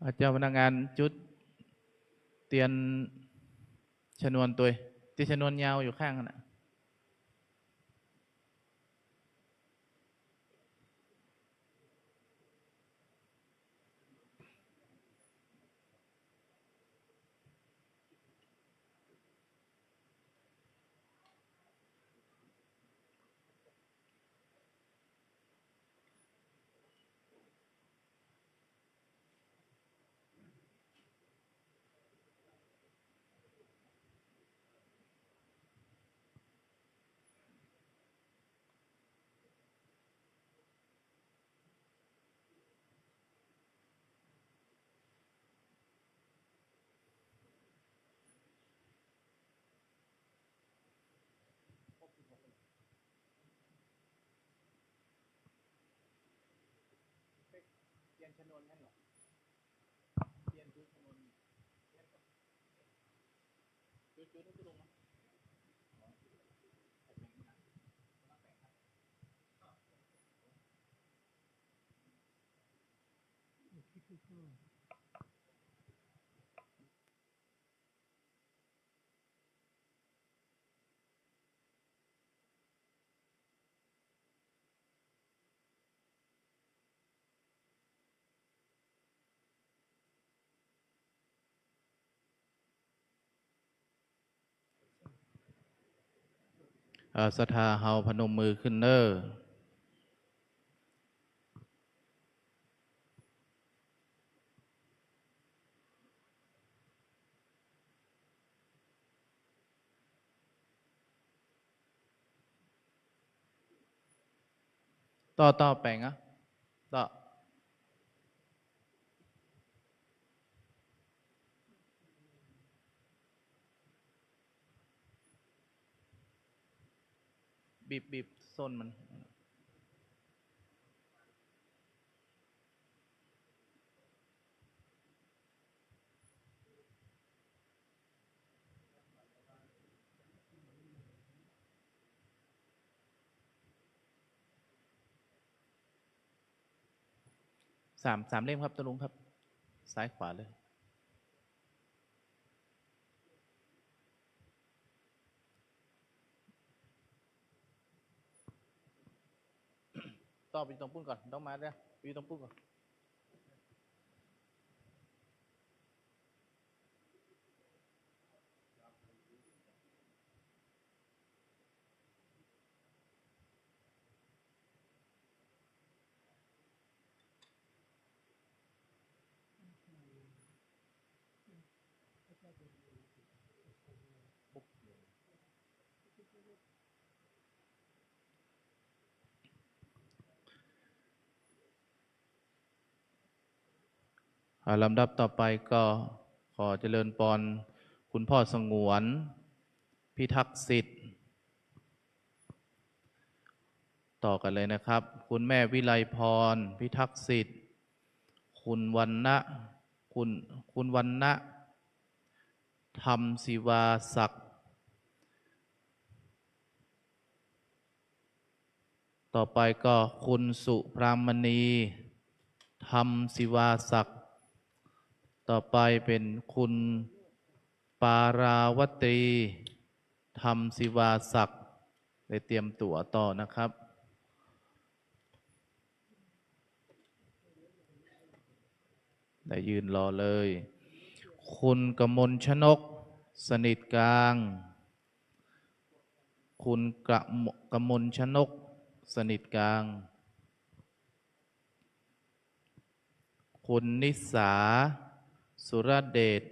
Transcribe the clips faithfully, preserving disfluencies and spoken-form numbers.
อา เจ้าพนักงานจุดเตียนชนวนตวย เตียนชนวนยาวอยู่ข้างหั้นน่ะ เตียนชนวนหั้นเหรอ เตียนจุดชนวน จุด จุด จุดลงมา เอ่อ ศรัทธาเฮาพนมมือขึ้นเน่อ ต่อ ต่อแป๋งอะ ต่อ บีบ บีบส้นมัน สาม สามเล่มครับ ตะลุงครับ ซ้ายขวาเลย ต่อไปอยู่ตรงปุ้นก่อน ต้องมาเด้อ ไปอยู่ตรงปุ้นก่อน อ่า ลำดับต่อไปก็ขอเจริญปอนคุณพ่อสงวน พิทักษ์สิทธิ์ ต่อกันเลยนะครับ คุณแม่วิไลพร พิทักษ์สิทธิ์ คุณวรรณะ คุณ คุณวรรณะ ธรรมศิวาศักดิ์ ต่อไปก็คุณสุพรามณี ธรรมศิวาศักดิ์ ต่อไปเป็นคุณปาราวตรี ธรรมศิวาศักดิ์ ได้เตรียมตั๋วต่อนะครับ ได้ยืนรอเลย คุณกมลชนก สนิทกลาง คุณกม- กมลชนก สนิทกลาง คุณนิสา สุรเดช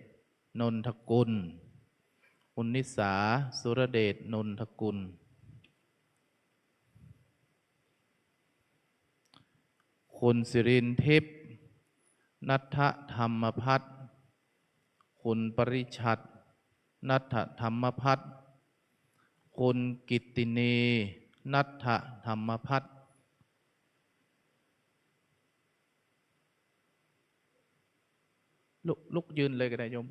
นนทกุล คุณนิสา สุรเดช นนทกุล คุณสิรินทิพย์ ณัฐธรรมพัฒน์ คุณปริชัด ณัฐธรรมพัฒน์ คุณกิตตินี ณัฐธรรมพัฒน์ ลุก ลุกยืนเลยก็ได้โยม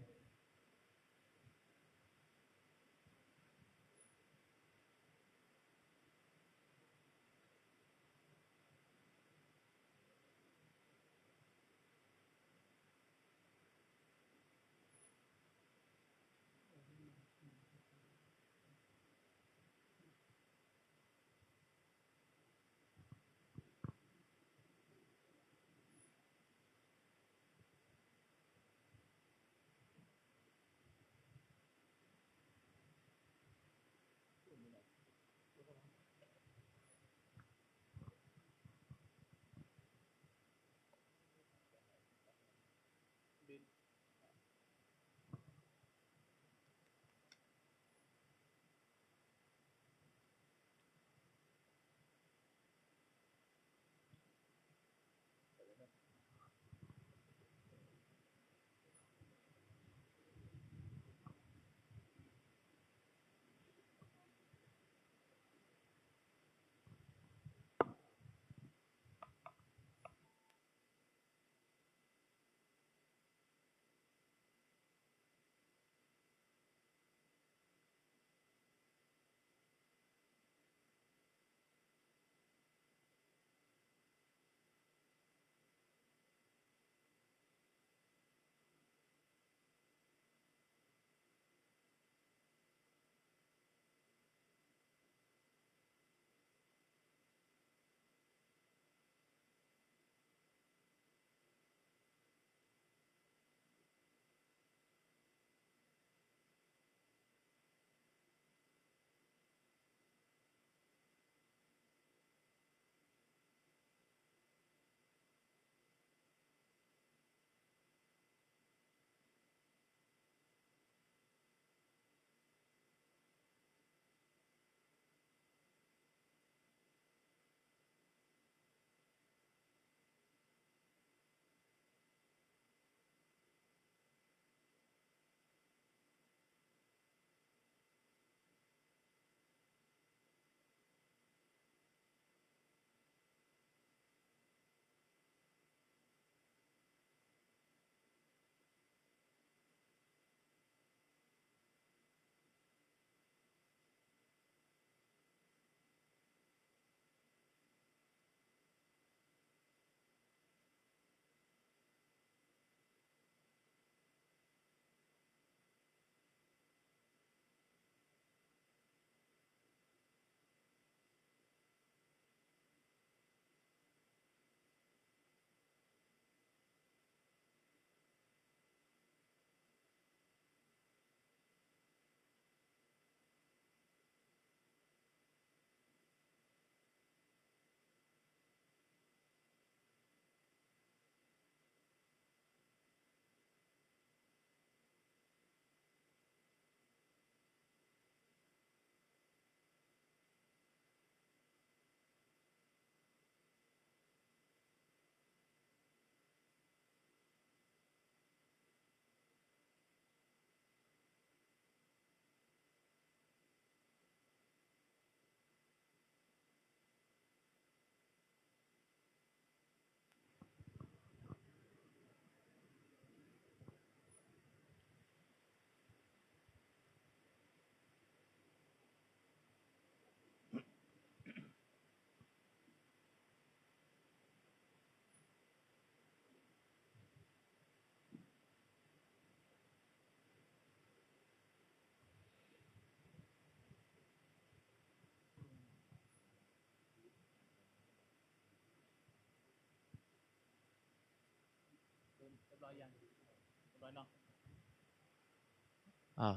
อ้าว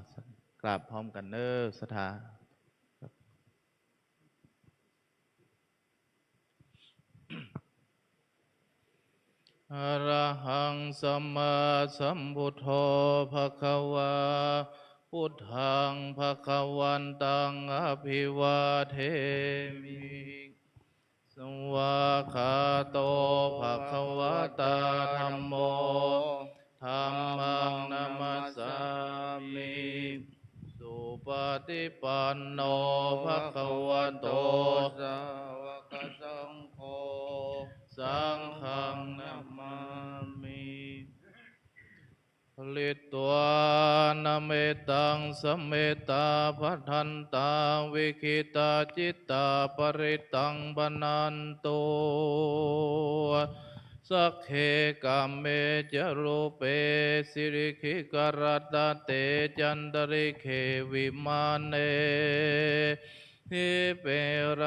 กราบพร้อมกั๋นเน้อ ศรัทธา อะระหัง สัมมาสัมพุทโธ ภะคะวา พุทธัง ภะคะวันตัง อะภิวาเทมิ สวากขาโต ภะคะวะตา ธัมโม ธัมมัง นะมัสสามิ สุปะฏิปันโน ภะคะวะโต สาวกสังโฆ สังฆัง นะมามิ ปะริตวานะ เมตตัง สะเมตตา ภะทันตา วิกขิตาจิตตา ปะริตตัง ภะนันตุ สักเข กะเม จะ รูเป สิริกขิกะรัตตะเต จันตะริกเข วิมาเน ทีปะเร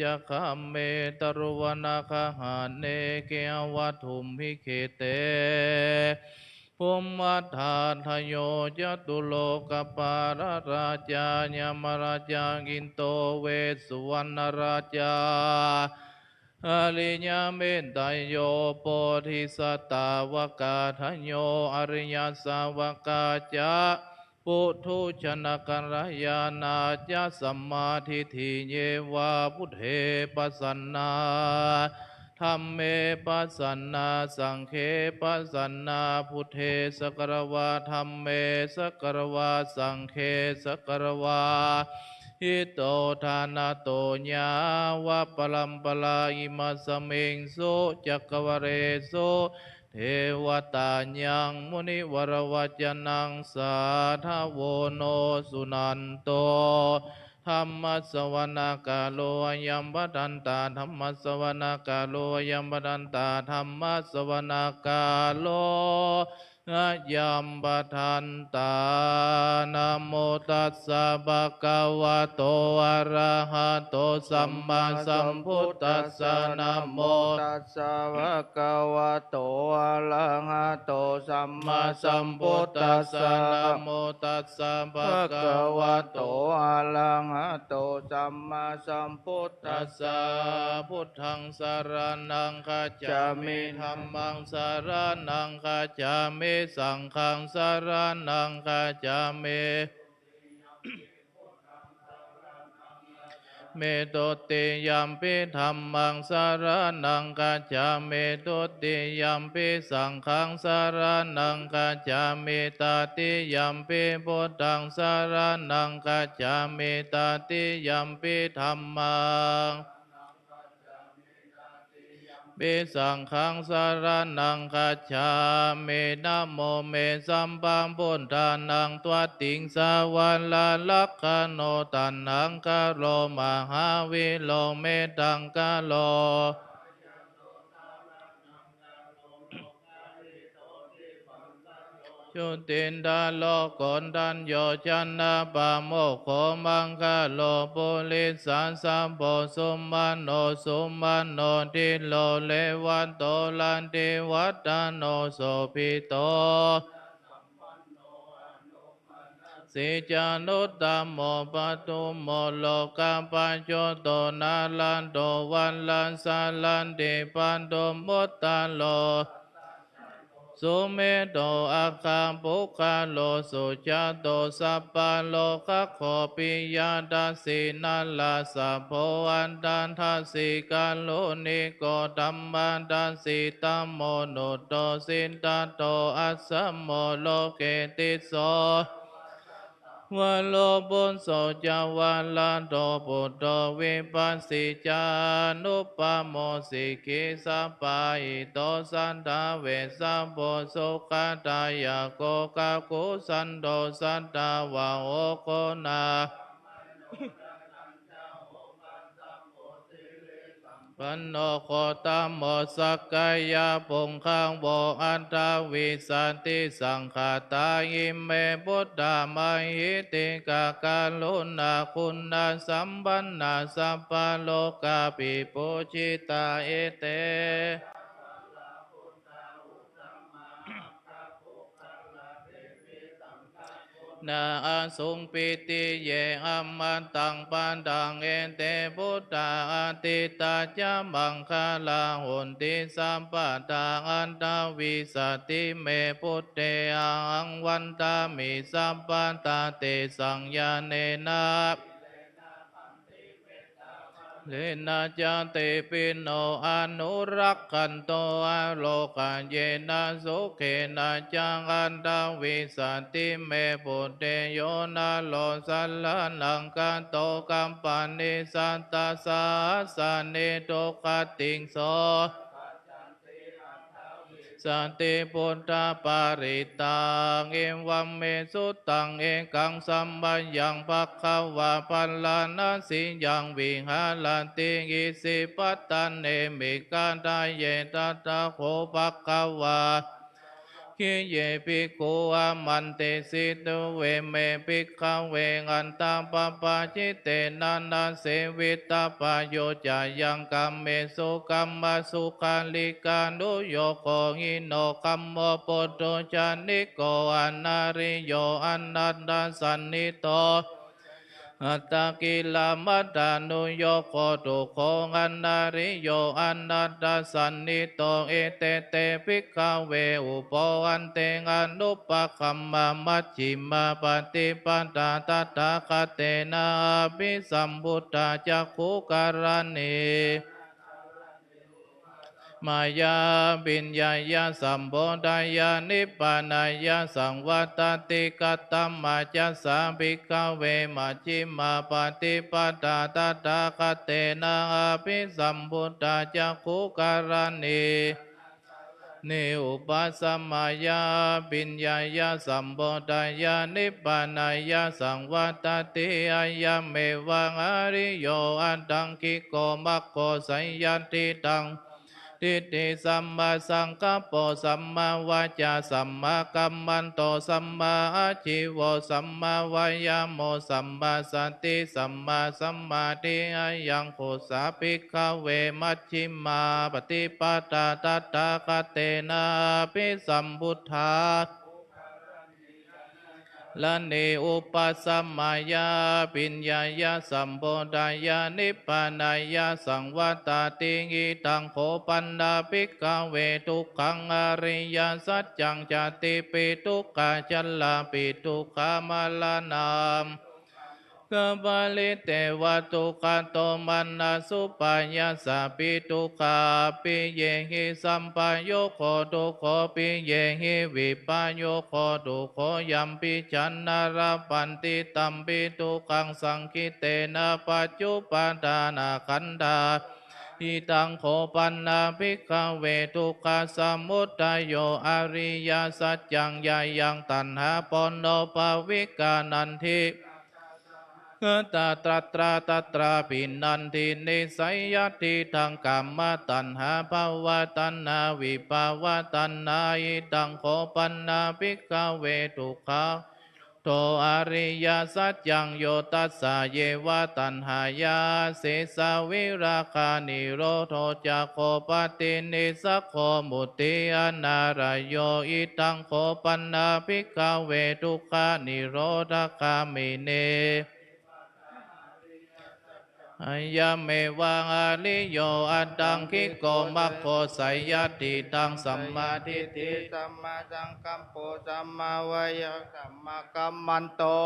จะ คาเม ตะรุวะนะคะหะเน เข อะวะถุมหิ เข เต ภุมมะทาตะโย จะตุโลกะปาละราชา ยะมะราชา อินโด เวสสุวรรณราชา อะริยะเมตตะโย โพธิสัตตาวะกาตะโย อะริยะสาวะกา จะ ปุถุชนะกัลยาณา จะ สัมมาทิฏฐิเยวา พุทเท ปัสสะนา ธัมเม ปัสสะนา สังเฆ ปัสสะนา พุทเท สักกะระวา ธัมเม สักกะระวา สังเฆ สักกะระวา หิโต ทานะโต ยะวะปะรัมปะรา อิมัสสะมิง สุ จักกะวะเลสุ เทวะตา ยัง มุนิวะระวะจะนัง สาธะโว โน สุนันโต ธัมมะสะวะนะกาโล อะยัง พะทันตา ธัมมะสะวะนะกาโล อะยัง พะทันตา ธัมมะสะวะนะกาโล อะยัง พะทันตา นะโมตัสสะ ภะคะวะโต อะระหะโต สัมมาสัมพุทธัสสะ นะโมตัสสะ ภะคะวะโต อะระหะโต สัมมาสัมพุทธัสสะ นะโมตัสสะ ภะคะวะโต อะระหะโต สัมมาสัมพุทธัสสะ พุทธัง สะระณัง คัจฉามิ ธัมมัง สะระณัง คัจฉามิ สังฆัง สะระณัง คัจฉามิ เม ตุติยัมปิ ธัมมัง สะระณัง คัจฉามิ ตุติยัมปิ สังฆัง สะระณัง คัจฉามิ ตติยัมปิ พุทธัง สะระณัง คัจฉามิ ตติยัมปิ ธัมมัง ปิ สังฆัง สะระณัง คัจฉามิ นะโม เม สัพพะพุทธานัง ตวัตติง สะวะระ ลักขะโณ ตะหังคะโร มหาวีโร เมตตังคะโร จุตินทะโร โกณฑัญโญ จะนะปะโมคโข มังคะโร ปุริสะสะโพ สุมะโน สุมะโน ธิโร เรวะโต รัตติวัฒโน โสภิโต สี จารุตตะโม ปทุมโม โลกะปะโชโต นะระโต วะระสะรันติ ปทุมมุตตะโร สุเมโธ อะคะปุคคะโล สุจะโต สัพพะโรคะโข ปิยะทัสสิ นะระสะโพ อัตถะทัสสิ กะรุณิโก ธัมมะทัสสิ ตะโมนุสโส สิทธัตโธ อัสสะโม โลเก ติสโส วโร ปุสโส จะ วะระโต ปุตโต วิปัสสิ จานุปะโม สิกขิสะปายิโต สัตถะเวสสะโพ สุขะทายะโก กะกุสันโต สัตถะวะโห โกนา ปันโน โคตโม สักกายะปุงคาโว อัตถะวิสสะติสังขาตา อิเม ปุทธะมะหิทธิกะ กะรุณาคุณสัมปันนา สัพพะโลกาภิปูชชิตา เอเต na asuṃ pītiye amataṃ padaṃ. Ete buddhā atītā ca maṅgalā honti sabbadā. Aṭṭhavīsati me buddhe ahaṃ vandāmi sabbadā. Tesaṃ ñāṇena rena ca te pino anurakkhanto, ārogayena sukhena ca. Aṭṭhavīsati me buddhe yo naro saraṇaṃ gato, kappāni satasahasāni duggatiṃ so sati buddhaparittaṃ. Evaṃ me sutaṃ. Ekaṃ samayaṃ bhagavā bārāṇasiyaṃ viharati isipatane migadāye. Tathā kho bhagavā khiye bhikkhū āmantesi tuve me bhikkhave antā pabbajitena na sevitabbā. Yo cāyaṃ kāmesu kāmasukhallikānuyogo hīno gammo pothujjaniko anariyo anatthasañhito attakilamathānuyogo dukkho anariyo anatthasañhito. Ete te bhikkhave ubho ante anupagamma majjhimā paṭipadā tathāgatena abhisambuddhā cakkhukaraṇī maya abhiññāya sambodhāya nibbānāya saṃvattati. Katamā ca sā bhikkhave majjhimā paṭipadā tathāgatena abhisambuddhā cakkhukaraṇī ni upasamāya abhiññāya sambodhāya nibbānāya saṃvattati? Ayameva ariyo aṭṭhaṅgiko maggo, seyyathīdaṃ: diṭṭhi sammāsaṅkappo sammāvācā sammākammanto sammāājīvo sammāvāyāmo sammāsati sammāsamādhi. Ayaṃ kho sā bhikkhave majjhimā paṭipadā tathāgatena abhisambuddhā cakkhukaraṇī upasamāya abhiññāya sambodhāya nibbānāya saṃvattati. Idaṃ kho pana bhikkhave dukkhaṃ ariyasaccaṃ: jātipi dukkhā jarāpi dukkhā maraṇā dukkhā paridevanti dukkhatā domanassupāyāsāpi dukkhā. Appiyehi sampayogo dukkho, piyehi vippayogo dukkho, yampicchaṃ na labhanti tampi dukkhaṃ, saṅkhittena pañcupādānakkhandhā. Idaṃ kho pana bhikkhave dukkhasamudayo ariyasaccaṃ: yayaṃ taṇhā ponobbhavikā nandirāgasahagatā tatra tatrābhinandinī, seyyathīdaṃ: kāmataṇhā bhavataṇhā vibhavataṇhā. Idaṃ kho pana bhikkhave dukkha nirodho ariyasaccaṃ: yo tassāyeva taṇhāya asesavirāganirodho cāgo paṭinissaggo mutti anālayo. Idaṃ kho pana bhikkhave dukkhanirodhagāminī ayameva ariyo aṭṭhaṅgiko maggo, seyyathīdaṃ: sammādiṭṭhi sammāsaṅkappo sammāvācā sammākammanto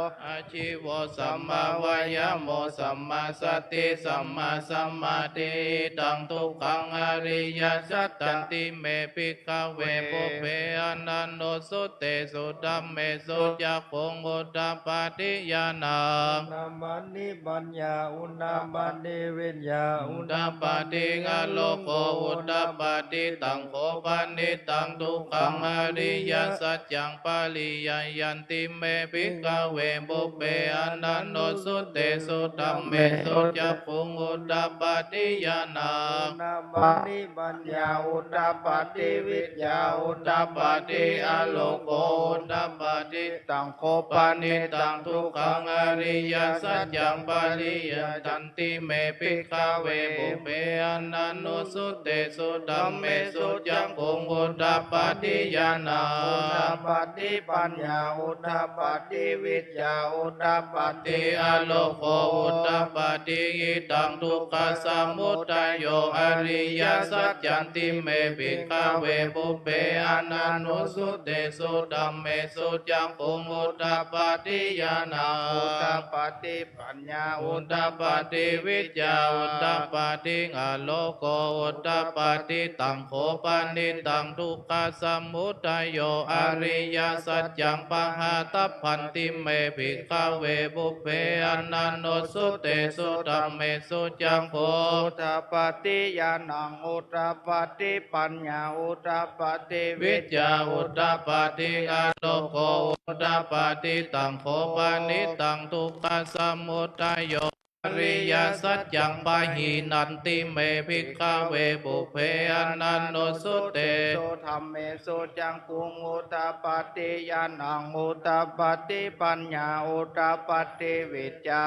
sammāājīvo sammāvāyāmo sammāsati sammāsamādhi. Idaṃ dukkhaṃ ariyasaccanti me bhikkhave pubbe ananussutesu dhammesu cakkhuṃ udapādi ñāṇaṃ udapādi paññā udapādi vijjā udapādi āloko udapādi. Taṃ kho panidaṃ dukkhaṃ ariyasaccaṃ pariyyanti me bhikkhave pubbe ananussutesu dhammesu cakkhuṃ udapādi ñāṇaṃ udapādi paññā udapādi vijjā udapādi āloko udapādi. Taṃ kho panidaṃ dukkhaṃ ariyasaccaṃ pariyya Iccanti me bhikkhave pubbe ananussutesu dhammesu cakkhuṃ udapādi ñāṇaṃ udapādi paññā udapādi vijjā udapādi āloko udapādi. Idaṃ dukkhasamudayo ariyasaccanti me bhikkhave pubbe ananussutesu dhammesu cakkhuṃ udapādi ñāṇaṃ udapādi paññā udapādi vijjā udapādi āloko udapādi. Taṃ kho panidaṃ dukkhasamudayo ariyasaccaṃ pahātabbanti me bhikkhave pubbe ananussutesu dhammesu cakkhuṃ udapādi ñāṇaṃ udapādi paññā udapādi vijjā udapādi āloko udapādi. Taṃ kho panidaṃ dukkhasamudayo ariyasaccaṃ pahīnanti me bhikkhave pubbe ananussutesu dhammesu cakkhuṃ udapādi ñāṇaṃ udapādi paññā udapādi vijjā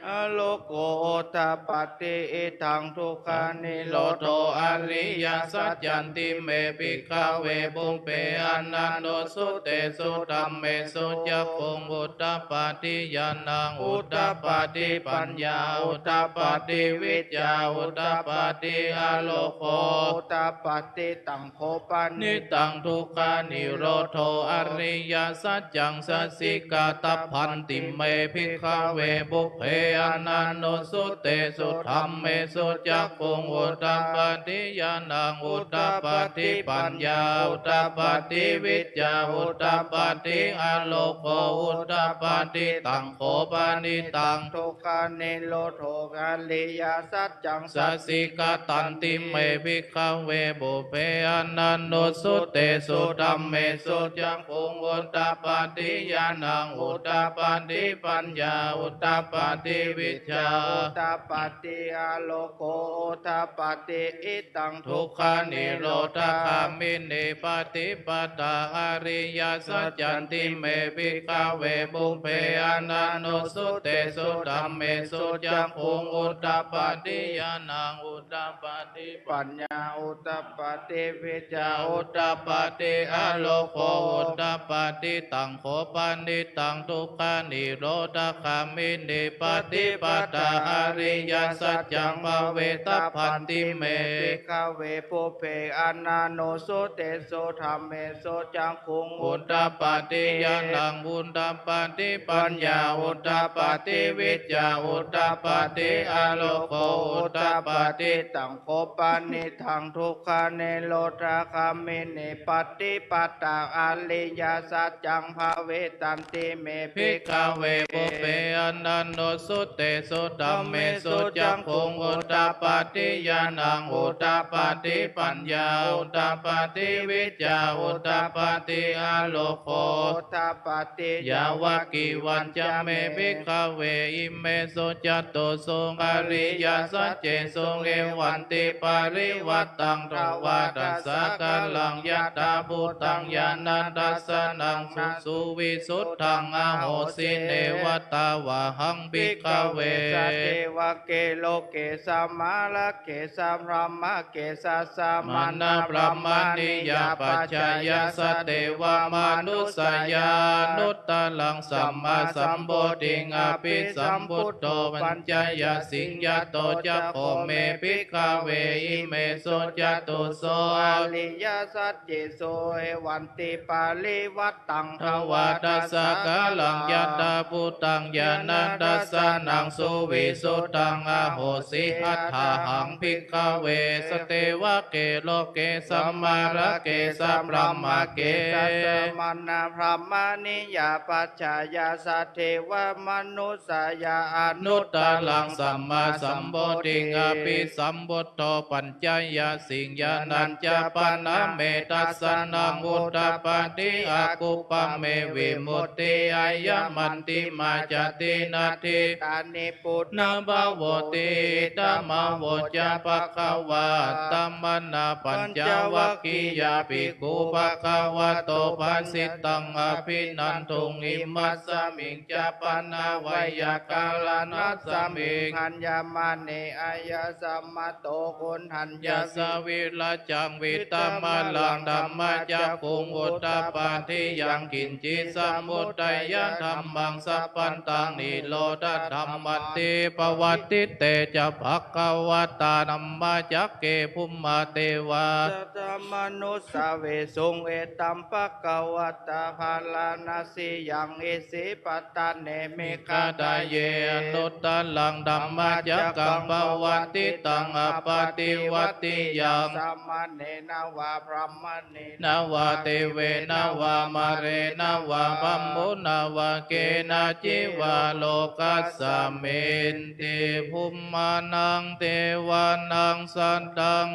āloko udapādi. Idaṃ dukkhanirodho ariyasaccanti me bhikkhave pubbe ananussutesu dhammesu cakkhuṃ udapādi ñāṇaṃ udapādi paññā udapādi vijjā udapādi āloko udapādi. Taṃ kho panidaṃ dukkhanirodho ariyasaccaṃ sacchikatabbanti me bhikkhave pubbe ananussutesu dhammesu cakkhuṃ udapādi ñāṇaṃ udapādi paññā udapādi vijjā udapādi āloko udapādi. Taṃ kho panidaṃ dukkhanirodho ariyasaccaṃ sacchikatanti me bhikkhave pubbe ananussutesu dhammesu cakkhuṃ udapādi ñāṇaṃ udapādi paññā udapādi vijjā udapādi āloko udapādi. Idaṃ dukkhanirodhagāminī paṭipadā ariyasaccanti me bhikkhave pubbe ananussutesu dhammesu cakkhuṃ udapādi ñāṇaṃ udapādi paññā udapādi vijjā udapādi āloko udapādi. Taṃ kho panidaṃ dukkhanirodhagāminī paṭipadā ariyasaccaṃ bhāvetabbanti me bhikkhave pubbe ananussutesu dhammesu cakkhuṃ udapādi ñāṇaṃ udapādi paññā udapādi vijjā udapādi āloko udapādi. Taṃ kho panidaṃ dukkhanirodhagāminī paṭipadā ariyasaccaṃ bhāvitanti me bhikkhave pubbe ananussutesu dhammesu cakkhuṃ udapādi ñāṇaṃ udapādi paññā udapādi vijjā udapādi āloko udapādi. Yāvakīvañca me bhikkhave imesu catūsu ariyasaccesu evantiparivaṭṭaṃ dvādasākāraṃ yathābhūtaṃ ñāṇadassanaṃ suvisuddhaṃ ahosi. Neva tāvāhaṃ bhikkhave sadevake loke samārake sabrahmake sassamaṇabrāhmaṇiyā pajāya sadevamanussāya anuttaraṃ sammāsambodhiṃ abhisambuddho pañcayasiṃ. Yato ca kho me bhikkhave imesu catūsu ariyasaccesu evantiparivaṭṭaṃ dvādasākāraṃ yathābhūtaṃ ñāṇadassanaṃ suvisuddhaṃ ahosi. Athāhaṃ bhikkhave sadevake loke samārake sabrahmake sassamaṇabrāhmaṇiyā pajāya sadevamanussāya anuttaraṃ sammāsambodhiṃ abhisambuddho pañcayasiṃ ñāṇañca pana me dassanaṃ udapādi akuppā me vimutti ayamantimā jāti natthi Anibbhūtaṃ bhavoti. Idamavoca bhagavā. Attamanā pañcavaggiyā bhikkhū bhagavato bhāsitaṃ abhinanduṃ. Imasmiñca pana veyyākaraṇasmiṃ bhaññamāne āyasmato koṇḍaññassa virajaṃ vītamalaṃ dhammacakkhuṃ udapādi: yaṃ kiñci samudayadhammaṃ sabbantaṃ nirodhadhammanti. Pavattite ca bhagavatā dhammacakke bhummā devā saddamanussāvesuṃ: etaṃ bhagavatā bārāṇasiyaṃ isipatane migadāye anuttaraṃ dhammacakkaṃ pavattitaṃ appaṭivattiyaṃ samaṇena vā brāhmaṇena vā devena vā mārena vā brahmunā vā kenaci vā lokasminti. Bhummānaṃ devānaṃ saddaṃ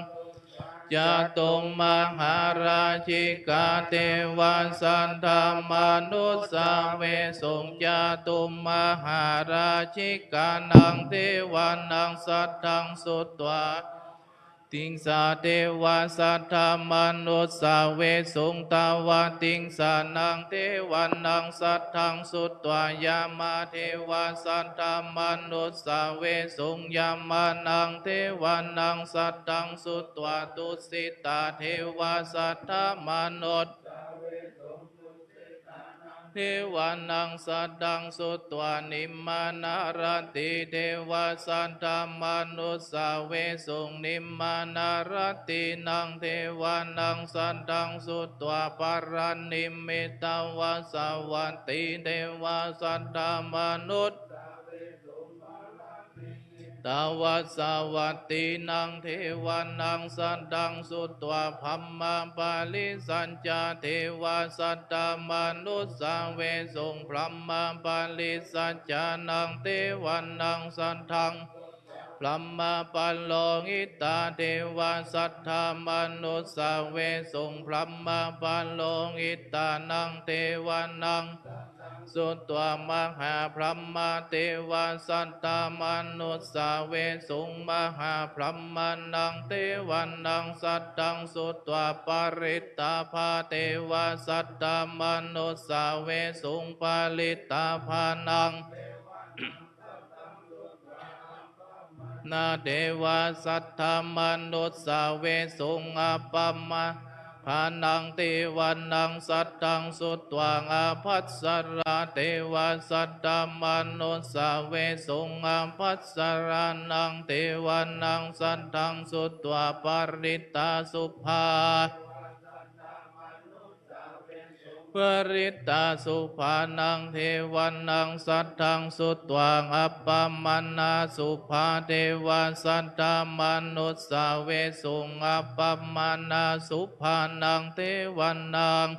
cātummahārājikā devā saddamanussāvesuṃ. Cātummahārājikānaṃ devānaṃ saddaṃ sutvā tāvatiṃsā devā saddamanussāvesuṃ. Tāvatiṃsānaṃ devānaṃ saddaṃ sutvā yāmā devā saddamanussāvesuṃ. Yāmānaṃ devānaṃ saddaṃ sutvā tusitā devā saddamanu devānaṃ saddaṃ sutvā nimmānaratī devā saddamanussāvesuṃ. Nimmānaratīnaṃ devānaṃ saddaṃ sutvā paranimmitavasavattī devā saddamanu tavasavattīnaṃ devānaṃ saddaṃ sutvā brahmapārisajjā devā saddamanussāvesuṃ. Brahmapārisajjānaṃ devānaṃ saddaṃ brahmapurohitā devā saddamanussāvesuṃ. Brahmapurohitānaṃ devānaṃ sutvā mahābrahmā devā saddamanussāvesuṃ. Mahābrahmānaṃ devānaṃ saddaṃ sutvā parittābhā devā saddamanussāvesuṃ. Parittābhānaṃ nā devā saddamanussāvesuṃ. Appamāṇābhānaṃ devānaṃ saddaṃ sutvā ābhassarā devā saddamanussāvesuṃ. Ābhassarānaṃ devānaṃ saddaṃ sutvā parittāsubhā parittāsubhānaṃ devānaṃ saddaṃ sutvā appamāṇāsubhā devā saddamanussāvesuṃ. Appamāṇāsubhānaṃ devānaṃ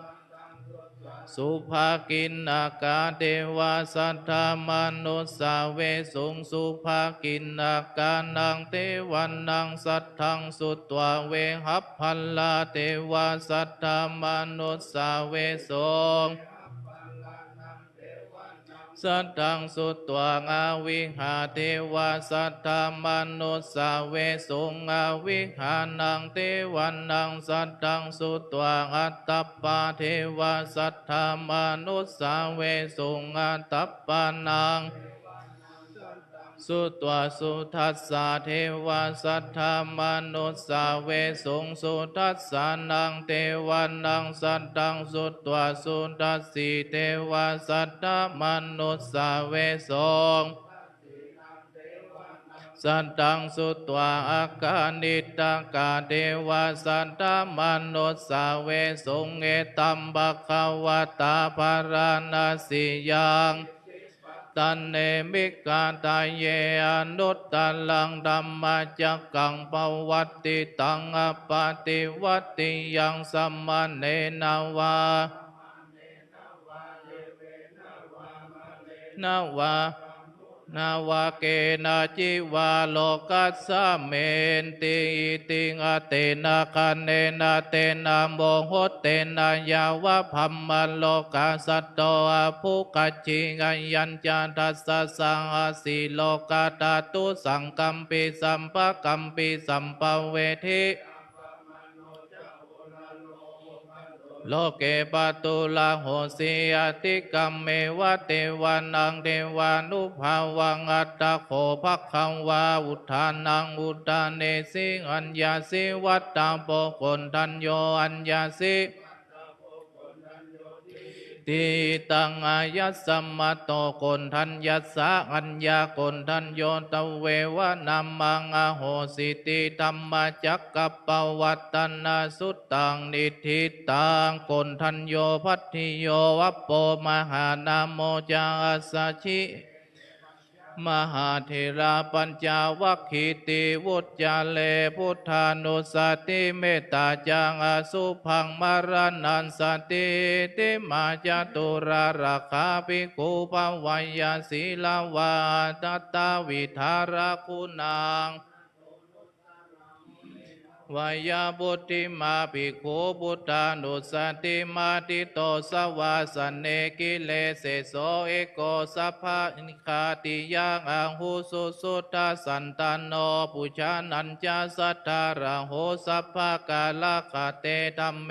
subhakiṇhakā devā saddamanussāvesuṃ. Subhakiṇhakānaṃ devānaṃ saddaṃ sutvā vehapphalā devā saddamanussāvesuṃ. Saddaṃ sutvā avihā devā saddamanussāvesuṃ. Avihānaṃ devānaṃ saddaṃ sutvā atappā devā saddamanussāvesuṃ. Atappānaṃ sutvā sudassā devā saddamanussāvesuṃ. Sudassānaṃ devānaṃ saddaṃ sutvā sudassī devā saddamanussāvesuṃ. Saddaṃ sutvā akaniṭṭhakā devā saddamanussāvesuṃ. Etaṃ bhagavatā bārāṇasiyaṃ tane migadāye anuttaraṃ dhammacakkaṃ pavattitaṃ appaṭivattiyaṃ samaṇena vā navā นวาเกนะจิวาโลกัสสะเมนติ อิติง อะเตนะคะเนนะ เตนะ โมหุตเตนะ ยาวะพัมมะโลกัสสัตโต อะภุกัจฉิ อะยัญจะ ทัสสะ สังหะสี โลกะตะตุ สังกัมปิ สัมปะกัมปิ สัมปะเวทิ โลเก ปะตุระโหสิ อะทิกัมเมวะ เตวานัง เตวานุภาวัง อัตถะโข ภะคะวา อุทานัง อุทาเนสิ อัญญาสิ วัตถะโพ โกณฑัญโญ อัญญาสิ ติตัง อายัสมะโต โกณฑัญญัสสะ อัญญาโกณฑัญโญ ตะเววะ นะมัง อะโหสิติ ธัมมะจักกัปปะวัตตะนะสุตตัง นิฏฐิตัง โกณฑัญโญ ภัตถิโย อัปโป มหานะโมจะ อัสสะชิ มหาเถระ ปัญจวัคคีติ วุจจาเร พุทธานุสสะติ เมตตาจัง อสุภัง มะระณัสสะติ ติมา จตุรารักขา ภิกขุ ภะวะยะ สีลาวา อัตตา วิทาระ กุณัง วายา พุทธิมา ภิกขุ พุทธานุสสะติมา ทิโต สวาสะเน กิเลเสโส เอโก สัพพะ นิกขาติยัง อาหุ สุสุทธะ สันตะโน ปุชานัญจะ สัทธาระโห สัพพะกาละกะเต ธัมเม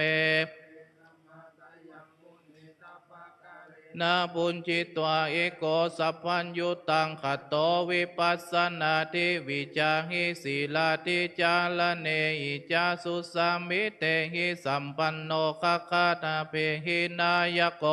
นะ ปุญญิตวา เอโก สัพพัญญูตัง ขัตโต วิปัสสนาทิ วิจาหิ สีลาทิจารเณหิ จาสุสามิเตหิ สัมปันโน ขะขะทะเภหิ นายโก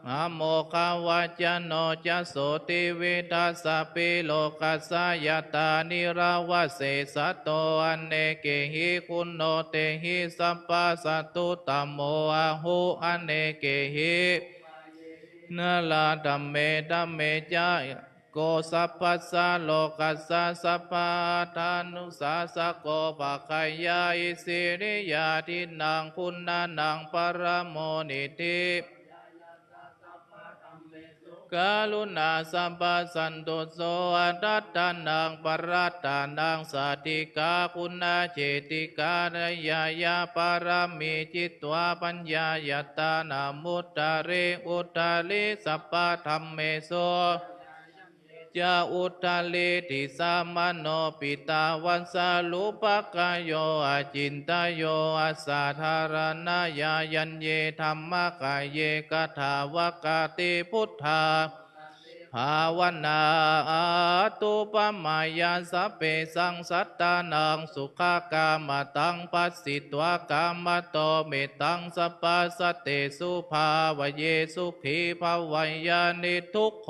มหาโมฆะวัจจโน จะโสติวิทัสสะ ปิโลกัสสะ ยะตา นิระวะเสสะโต อเนเกหิ กุณโณเตหิ สัพพะสัตถุตะโม อาหุ อเนเกหิ นะลา ธัมเม ธัมเม จะ โก สัพพัสสะ โลกัสสะ สัพพะอัฏฐานุสาสะโก ภะคะยา อิสิริยา ทินนัง กุณณัง ปะระโม นิทธิ กรุณา สัพพะสันตุโส อัฏฐานัง ปะรัตตานัง สาธิกา กุณาเจติกา นายายา ปะระมี จิตวา ปัญญายตานะ มุตตะริ อุตตะริ สัพพะธัมเมสุ จะ อุตตะริ ทิสสะ มโนปิตา วัสสะ รูปะกะโย อจินตะโย อสสะ ธาระณะยา ยัญเย ธัมมะกะเย กะถา วะกะติ พุทธา ภาวนา อะตุปะมายา สัพเพสัง สัตตานัง สุขะกามะตัง ภัสสิตวา กามะโต เมตตัง สัพพะสะเตสุ ภาวะเย สุขี ภะวะยา นิทุกโข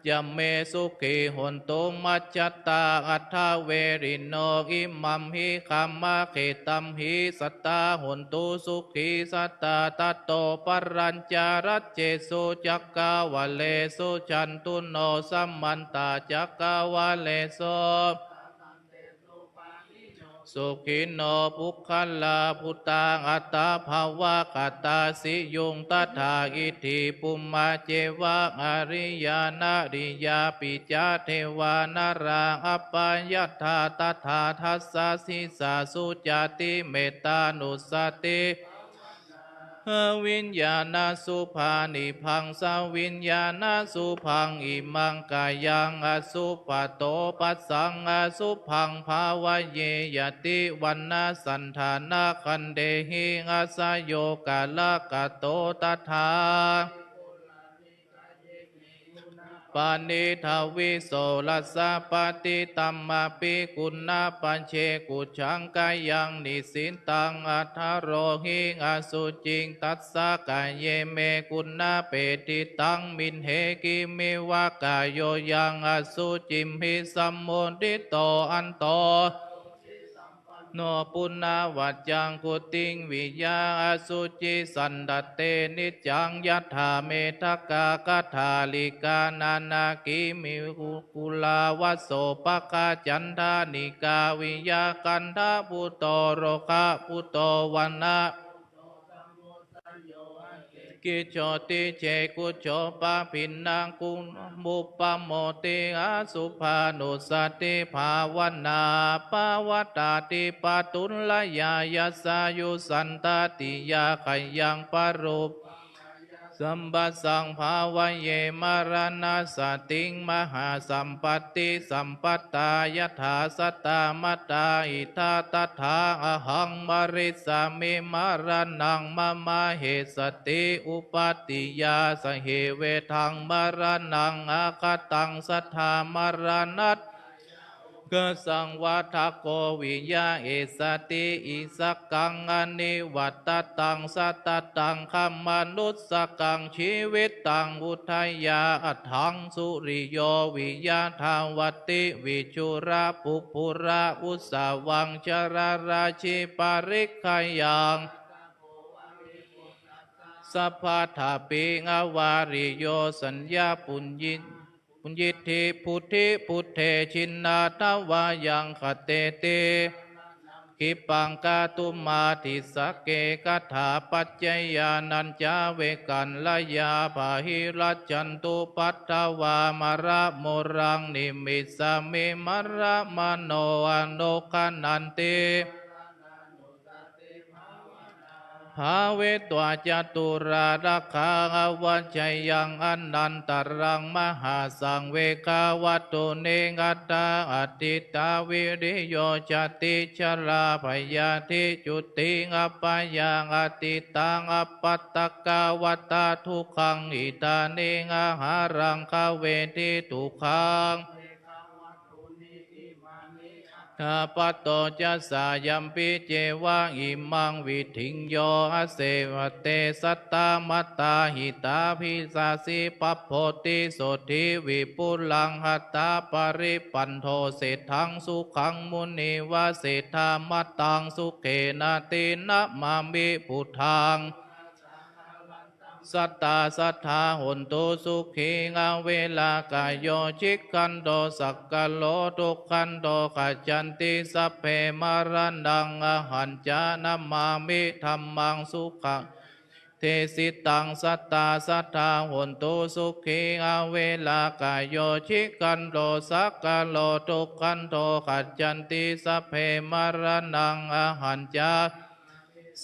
จะเม สุขี โหนตุ มัจจตา อัตถะเวริโน อิมัมหิ กามะเขตัมหิ สัตตา โหนตุ สุขี สัตตา ตะโต ปะรัญจะ รัจเจสุ จักกะวะเลสุ จันตุโน สะมันตะ จักกะวะเลสุ สุขิโน ปุคคะลา ปุตตา อัตตะภาวะ กะตาสิ ยุง ตถา อิทธิ ปุมมะ เจวะ อะริยา นะริยา ปิ จะ เทวา นะรา อัปปะยัตถา ตถา ทัสสะ สิสสะ สุจะติ เมตตานุสสะติ วิญญาณะสุภานิพัง สวิญญาณะสุภัง อิมังกายัง อสุภะโต ปัสสัง อสุภัง ภาวะเย ยะติ วัณณะสัณฐานะ คันเทหิ อัสสะโย กาละกะโต ตถา ปะนิทาวิโส รัสสะปะติตัมมะปิ กุณณะปะเช กุจจัง กายัง นิสสิตัง อัทธะโรหิง อสุจิง ตัสสะ กาเย เม กุณณะเปติตัง มินเห กิมมิวะ กาโยยัง อสุจิมหิ สัมมุทธิโต อันโต โน ปุณณวัจจัง กุติง วิยา อสุจิ สันทะเต นิจจัง ยัตถา เมทะกา คัตถาลิกา นานา กิมมิกุลาวะโส ปะกะ จันทานิกา วิยา คันทะปุตโต โรคะปุตโต วะนะ กิจโจติเจกุจโจปะผินนากุมุปปโมติ อสุภานุสติภาวนา ปะวัตตาติปะทุลยายัสสายุสันตติยาขยังปะรูป สัมปะสังภาเว มะระณะสติง มหาสัมปัตติสัมปัตตา ยถาสัตตามัตตา อิทัตถา อะหัง มะริสสามิ มะระณัง มะมะ เหสติ อุปัตติยา สะเหเวทัง มะระณัง อะคะตัง สัทธา มะระณัต กสังวัฏฏะโก วิยะ เอสติ อิสกัง อนิวัตตะตัง สัตตะตัง คมานุสสะกัง ชีวิตตัง วุฏฐะยา อัฏฐัง สุริโย วิยะ ทาวัตติ วิจุระ ปุปุระ อุสสาวัง จรราชี ปริกขยัง สัพพะทะปิง อวาริโย สัญญาปุญญิ ปุญญิทธิ พุทธิ พุทเท จินนาทวายัง ขะเตติ ขิปปัง กาตุมาทิ สักเก กะถา ปัจจยานัญจา เวกขัลลยา ปะหิรัจจันตุ ปัทวา มะระมูลัง นิมมิสสามิ มะระมะโน อนุกขัณฑันติ ภาเวत्वा จตุรารักขา อวัจจยัง อนันตรัง มหาสัง เวกขาวัตถุนิ อัตตา อัตถิตา วิริโย จาติ ชรา พยาธิ จุติ อัปปะยัง อตีตัง อัปปะตะกาวัตตา ทุกขัง อิดานิ อาหารัง ขเวทิ ทุกขัง ทาปะโต จัสสายัมปิ เจวะ อิมัง วิธิง โย อาเสวะ เต สัตตา มัตตา หิตาภิสาสี ปัปโพธิ โสธิ วิปุลัง หัตตา ปริปันโท เศฏฐัง สุขัง มุนิ วาเสฏฐา มัตตัง สุเขนะ ติ นะมามิ ปุทธัง สัตตา สัตถา โหนตุ สุขี อเวรากาโย จิกขันโท สักกะโร ทุกขันโท ขัจฉันติ สัพเพ มะระณัง อะหัญจะ นะมามิ ธัมมัง สุขัง เทสิตัง สัตตา สัตถา โหนตุ สุขี อเวรากาโย จิกขันโท สักกะโร ทุกขันโท ขัจฉันติ สัพเพ มะระณัง อะหัญจะ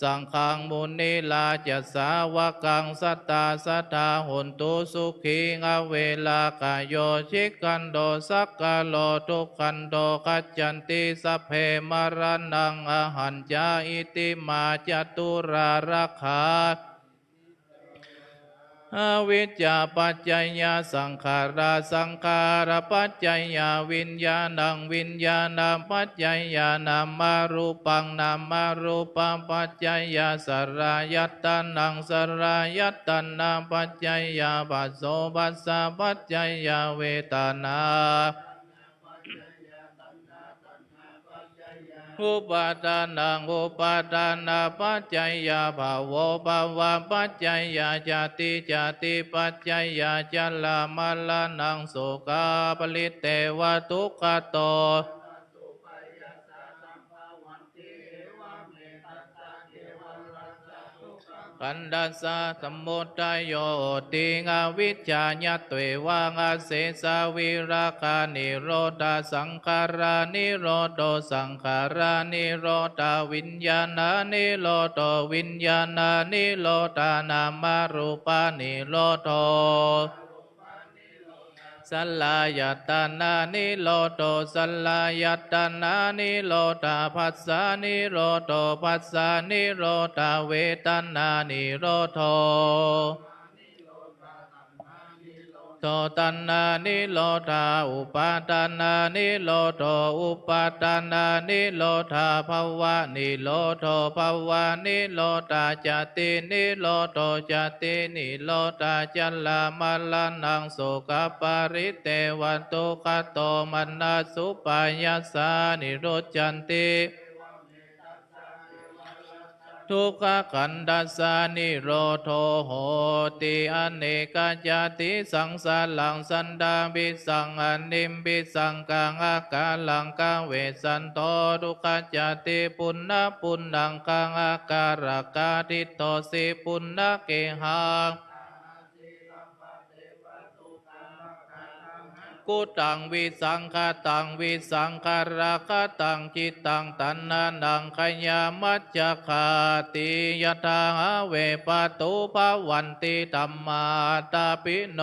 สังฆัง มุนิราชสาวกัง สัตตา สัตถา โหนตุ สุขี อเวรากาโย จิกขันโท สักกะโร ทุกขันโท ขัจฉันติ สัพเพ มะระณัง อะหัญจะ อิติมา จตุรารักขา อวิชชาปัจจยา สังขารา สังขารปัจจยา วิญญาณัง วิญญาณปัจจยา นามารูปัง นามารูปปัจจยา สลายตนัง สลายตนะปัจจยา ผัสโสะ ผัสสะปัจจยา เวทนา อุปาทานัง อุปาทานปัจจยา ภะโว ภะวะปัจจยา จาติ จาติปัจจยา ชรามะระณัง โสกา ปริเตวะ ทุกขะโต ขันธัสสะ สมุตทะโย โหติ อวิชชา ญาเตวะ อเสสะ วิราคะ นิโรธา สังขารา นิโรโธ สังขารา นิโรธา วิญญาณา นิโรโธ วิญญาณา นิโรธา นามารูปา นิโรโธ สลายตนะ นิโรโธ สลายตนะ นิโรธา ผัสสะ นิโรโธ ผัสสะ นิโรธา เวทนา นิโรโธ โธ ตัณหา นิโรธา อุปาทานา นิโรโธ อุปาทานา นิโรธา ภะวะ นิโรโธ ภะวะ นิโรธา จาติ นิโรโธ จาติ นิโรธา ชรามะระณัง โสกะ ปริเตวะ ทุกขะโทมนัสสุปายาสา นิรุจฉันติ ทุกขันธัสสะนิโรโธโหติ อเนกจาติสังสารัง สันดาปิสัง อนิมปิสัง กัง อาการัง กเวสสันโต ทุกขจาติ ปุณณะปุณณัง กัง อาการะกาทิฏโตสิ ปุณณะเกหัง กุตัง วิสังขตัง วิสังขารคตัง จิตตัง ตัณหานัง ขยามัจจคาติ ยัตถา หาเว ปะตุ ภะวันติ ธัมมา อัตตาปิโน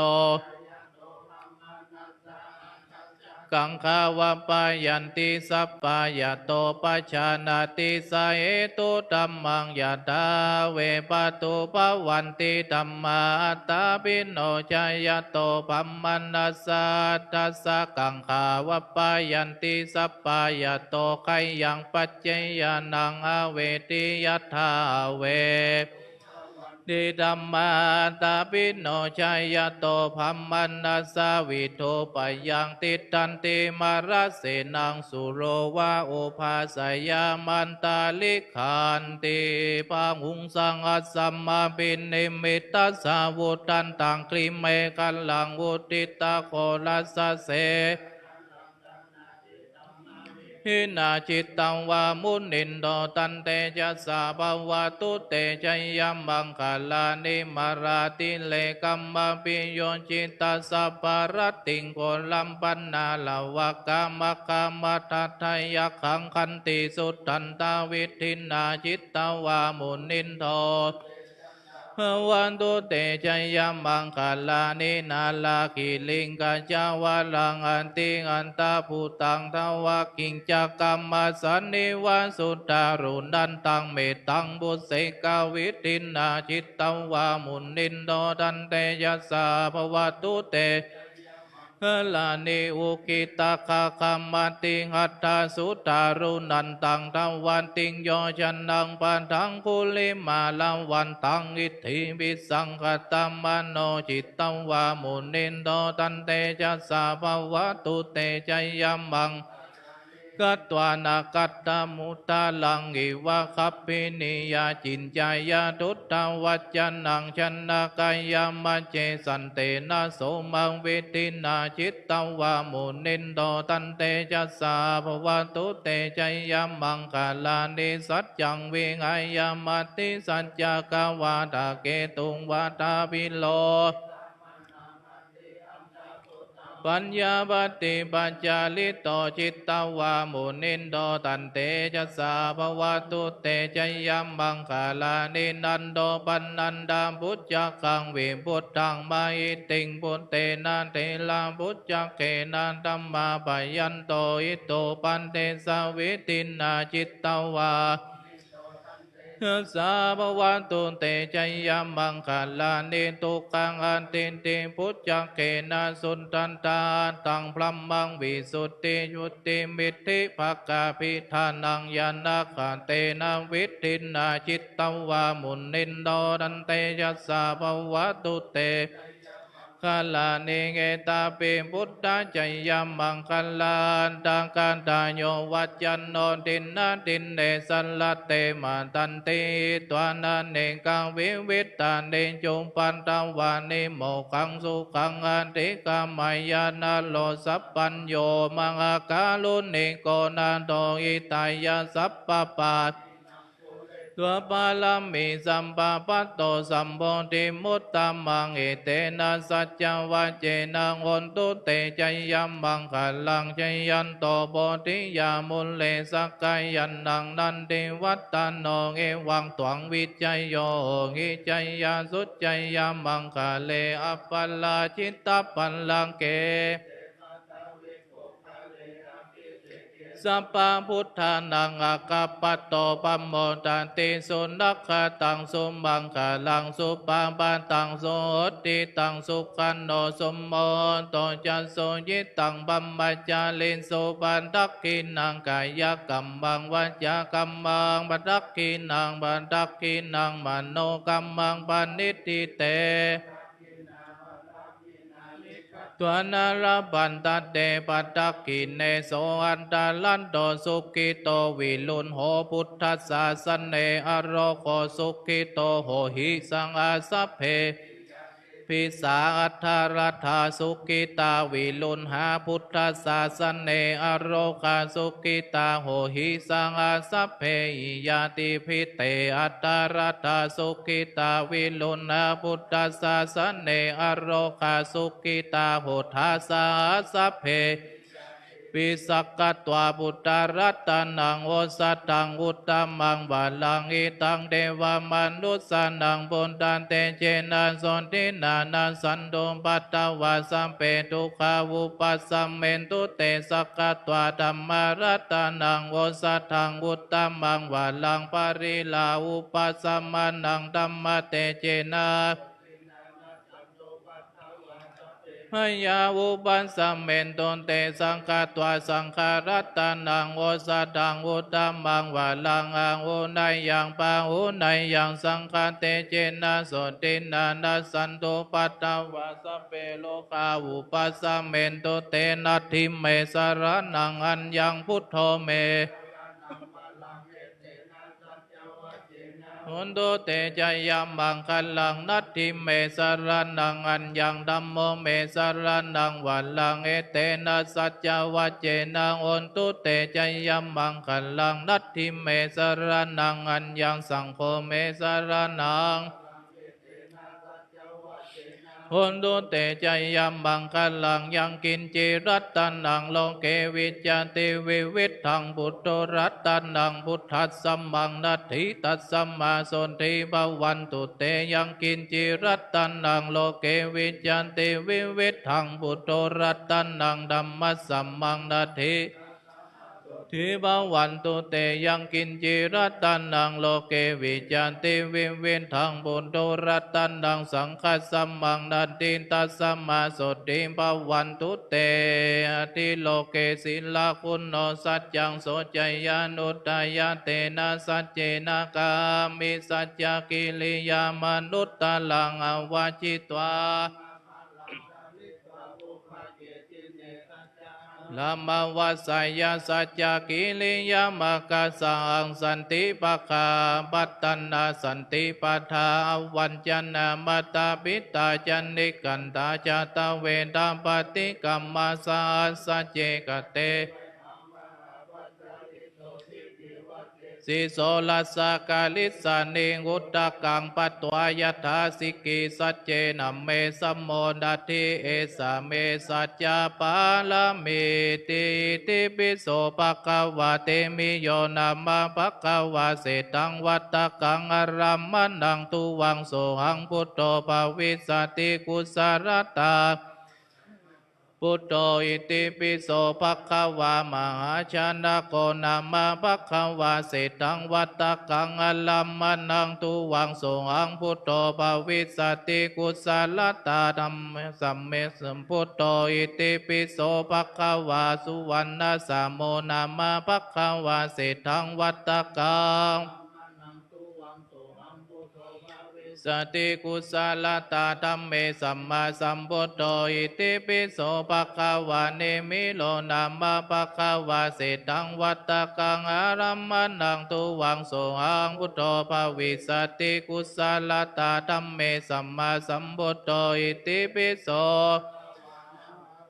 กัง ฆา วัปปายันติ สัปปายาโต ปะจานาติ สะเหตุธัมมัง ยัตถา หาเว ปะตุ ภะวันติ ธัมมา อัตตาปิโน จายัตโต ธัมมานัสสะ อัตถัสสะ กัง ฆา วัปปายันติ สัปปายาโต ขยัง ปัจเจยานัง อเวทิ ยัตถา หาเว ติ ธัมมา อัตตาปิโน จายัตโต ธัมมานัสสะ วิทูปยัง ติฏฐันติ มาระเสนัง สุโรวา อุภาสยา มันตาลิขันติ บาหุง สังหัสสะ มะภินนิมมิตทัสสะ วุฑฒันตัง กริเมขลัง วุฑฒิตาโครัสสะ เส หินา จิตตัง วา มุนินโท ตันเตจะสสะ ภะวะตุเต จะยะมังคะลานิ มาราธิเรกัมมะภิโยจิตตะ สัพพะรัตติง โกลัมปะนาลวะกะ มะคะมะทัตถะยักขัง ขันติสุทันตะวิธินา จิตตวา มุนินโท ภะวะตุเต จะยะมังคะลานิ นาลาคิริงกะจะวะรัง อติอันตะภุตัง ทวะกิงจะกัมมะสะนิวะ สุทธารุณันตัง เมตตัง ภุสสิกะวิธินา จิตตวา มุนินโท ตันเตจะสสะ ภะวะตุเต คะลานิ อุกิตตะคะคะมะติหัตถะ สุทธารุณันตัง ทวะติง โยชะนัง ปะทังกุลิมาละวันตัง อิทธิปิสังขะตะมะโน จิตตวา มุนินโท ตันเตจะสสะ ภะวะตุเต จะยะมัง คะลานิ กัตวานะขัตถะมุทธารัง อิวะ กัปปินิยา จินจายะ ทุตถะวัจจะนัง ชะนะกายะมะเจ สันเตนะ โสมัง วิธินา จิตตวา มุนินโท ตันเตจะสสะ ภะวะตุเต จะยะมังคะลานิ สัจจัง วิหายะ มะติสัจจะกะวาทะเกตุง วาทาภิโร ปัญญาปะติปัจจาริโต จิตตวา มุนินโท ตันเตจะสสะ ภะวะตุเต จะยะมังคะลานิ นันโท ปะนันทะภุจจะกัง วิภุตถัง มหิติง ภุตเตนะ เถระภุจจะเกนะ ธัมมาปะยันโต อิทธุปะเดสะวิธินา จิตตวา จะสสะ ภะวะตุเต จะยะมังคะลานิ ทุกขัง อทิฏฐิภุจจะเกนะ สุทัฏฐะ อัตถัง พรัมมัง วิสุทธิจุติ มิทธิภะกะภิฏฐานัง ญาณะกะเตนะ วิธินา จิตตวา มุนินโท ตันเตจะสสะ ภะวะตุเต คะลานิ เอตาปิ พุทธะจะยะมังคะลา อัฏฐะกะถะโย วัจจะโน ทินนะ ทินเน สะระเต มะทันติ หิत्वा นะเนกะวิวิธานิ จุปะทะวานิ โมกขัง สุขัง อะธิกะมะยะ นะโร สัพพัญโญ มหาการุณิโก นาโถ หิตายะ สัพพะปา ตัวปารมีสัมปะปะโต สัมโพธิมุตตะมัง เอเตนะ สัจจวะเจนะ โหนตุเต จะยะมังคะลัง จะยันโต โพธิยา มูเล สักกายันนัง นันทิวัฏฐะโน เอวัง ตวัง วิจโย โหหิ จะยะสุจะยะมังคะเล อัปปะราจิตตะปัลลังเก สัพพะพุทธานัง อะกะปะโต ปะโมดะติ สุนะกะตัง สุมังคะลัง สุปะปะทัง สุหุตติตัง สุขันโต สุมุตโตจะ สุยิตัง บะมะจาริสุ ปะทักขิณัง กายะกัมมัง วาจากัมมัง ปะทักขิณัง ปะทักขิณัง มะโนกัมมัง ปะณิทธิเต Tva na labhantatthe padakkhiṇe, so antaratto sukhito viruḷho, buddhasāsane arogo sukhito hohi. Saha sabbe pī atthaladdhā sukhitā viruḷhā, buddhasāsane arogā sukhitā hohi. Saha sabbehi ñātibhi te atthaladdhā sukhitā viruḷhā, buddhasāsane arogā sukhitā hotha. Saha sabbe pi sakkatvā buddharatanaṃ osathaṃ uttamaṃ varaṃ, hitaṃ devamanussānaṃ buddhatejena sotthinā, nassantupaddavā sabbe dukkhā vūpasamentu te. Sakkatvā dhammaratanaṃ osathaṃ uttamaṃ varaṃ, pariḷāhūpasamanaṃ dhammatejena bhayā vūpasamentu te. Sakkatvā saṅgharatanaṃ osathaṃ uttamaṃ varaṃ, āhuneyyaṃ pāhuneyyaṃ saṅghatejena sotthinā, nassantupaddavā sabbe rogā vūpasamentu te. Natthi me saraṇaṃ aññaṃ, buddho me hotu te jayamaṅgalaṃ. Natthi me saraṇaṃ aññaṃ, dhammo me saraṇaṃ varaṃ, etena saccavajjena hotu te jayamaṅgalaṃ. Natthi me saraṇaṃ aññaṃ, saṅgho me saraṇaṃ hotu te jayamaṅgalaṃ. Yaṅkiñci ratanaṃ loke vijjati vivittaṃ, buddho ratanaṃ buddhasamaṃ natthi, tasmā sotthī bhavantu te. Yaṅkiñci ratanaṃ loke vijjati vivittaṃ, buddho ratanaṃ dhammasamaṃ natthi, sotthī bhavantu te. Yaṅkiñci ratanaṃ loke vijjati vivittaṃ, buddho ratanaṃ saṅghasamaṃ natthi, tasmā sotthī bhavantu te. Atthi loke sīlaguṇo saccaṃ soceyyanuddayā, tena saccena kāhāmi saccakiriyamanuttaraṃ, āvajjitvā lamavasayā saccakiriyamakāsahaṃ. Santi pakkhā pattanā santi padā avañcanā, mātā pitā ca nikkhantā, jātaveda paṭikkama. Sahassa ce kate si soḷasa karīsāni, udakaṃ patvā yathā sikhī, saccena me samo natthi, esā me saccapāramīti. Itipi so bhagavā tejabhayo nāma bhagavā, seṭṭhaṃ vata kaṃ arammaṇaṃ tuvaṃ, sohaṃ buddho bhavissati kusalatā buddho. Itipi so bhagavā mahājānako nāma bhagavā, seṭṭhaṃ vata kaṃ arammaṇaṃ tuvaṃ, sohaṃ buddho bhavissati kusalatā dhamme, sambuddho. Itipi so bhagavā suvaṇṇasambho nāma bhagavā, seṭṭhaṃ vata kaṃ sati kusalatā dhamme, sammāsambuddho. Itipi so bhagavā nemiro nāma bhagavā, seṭṭhaṃ vata kaṃ arammaṇaṃ tuvaṃ, sohaṃ buddho bhavissati kusalatā dhamme, sammāsambuddho. Itipi so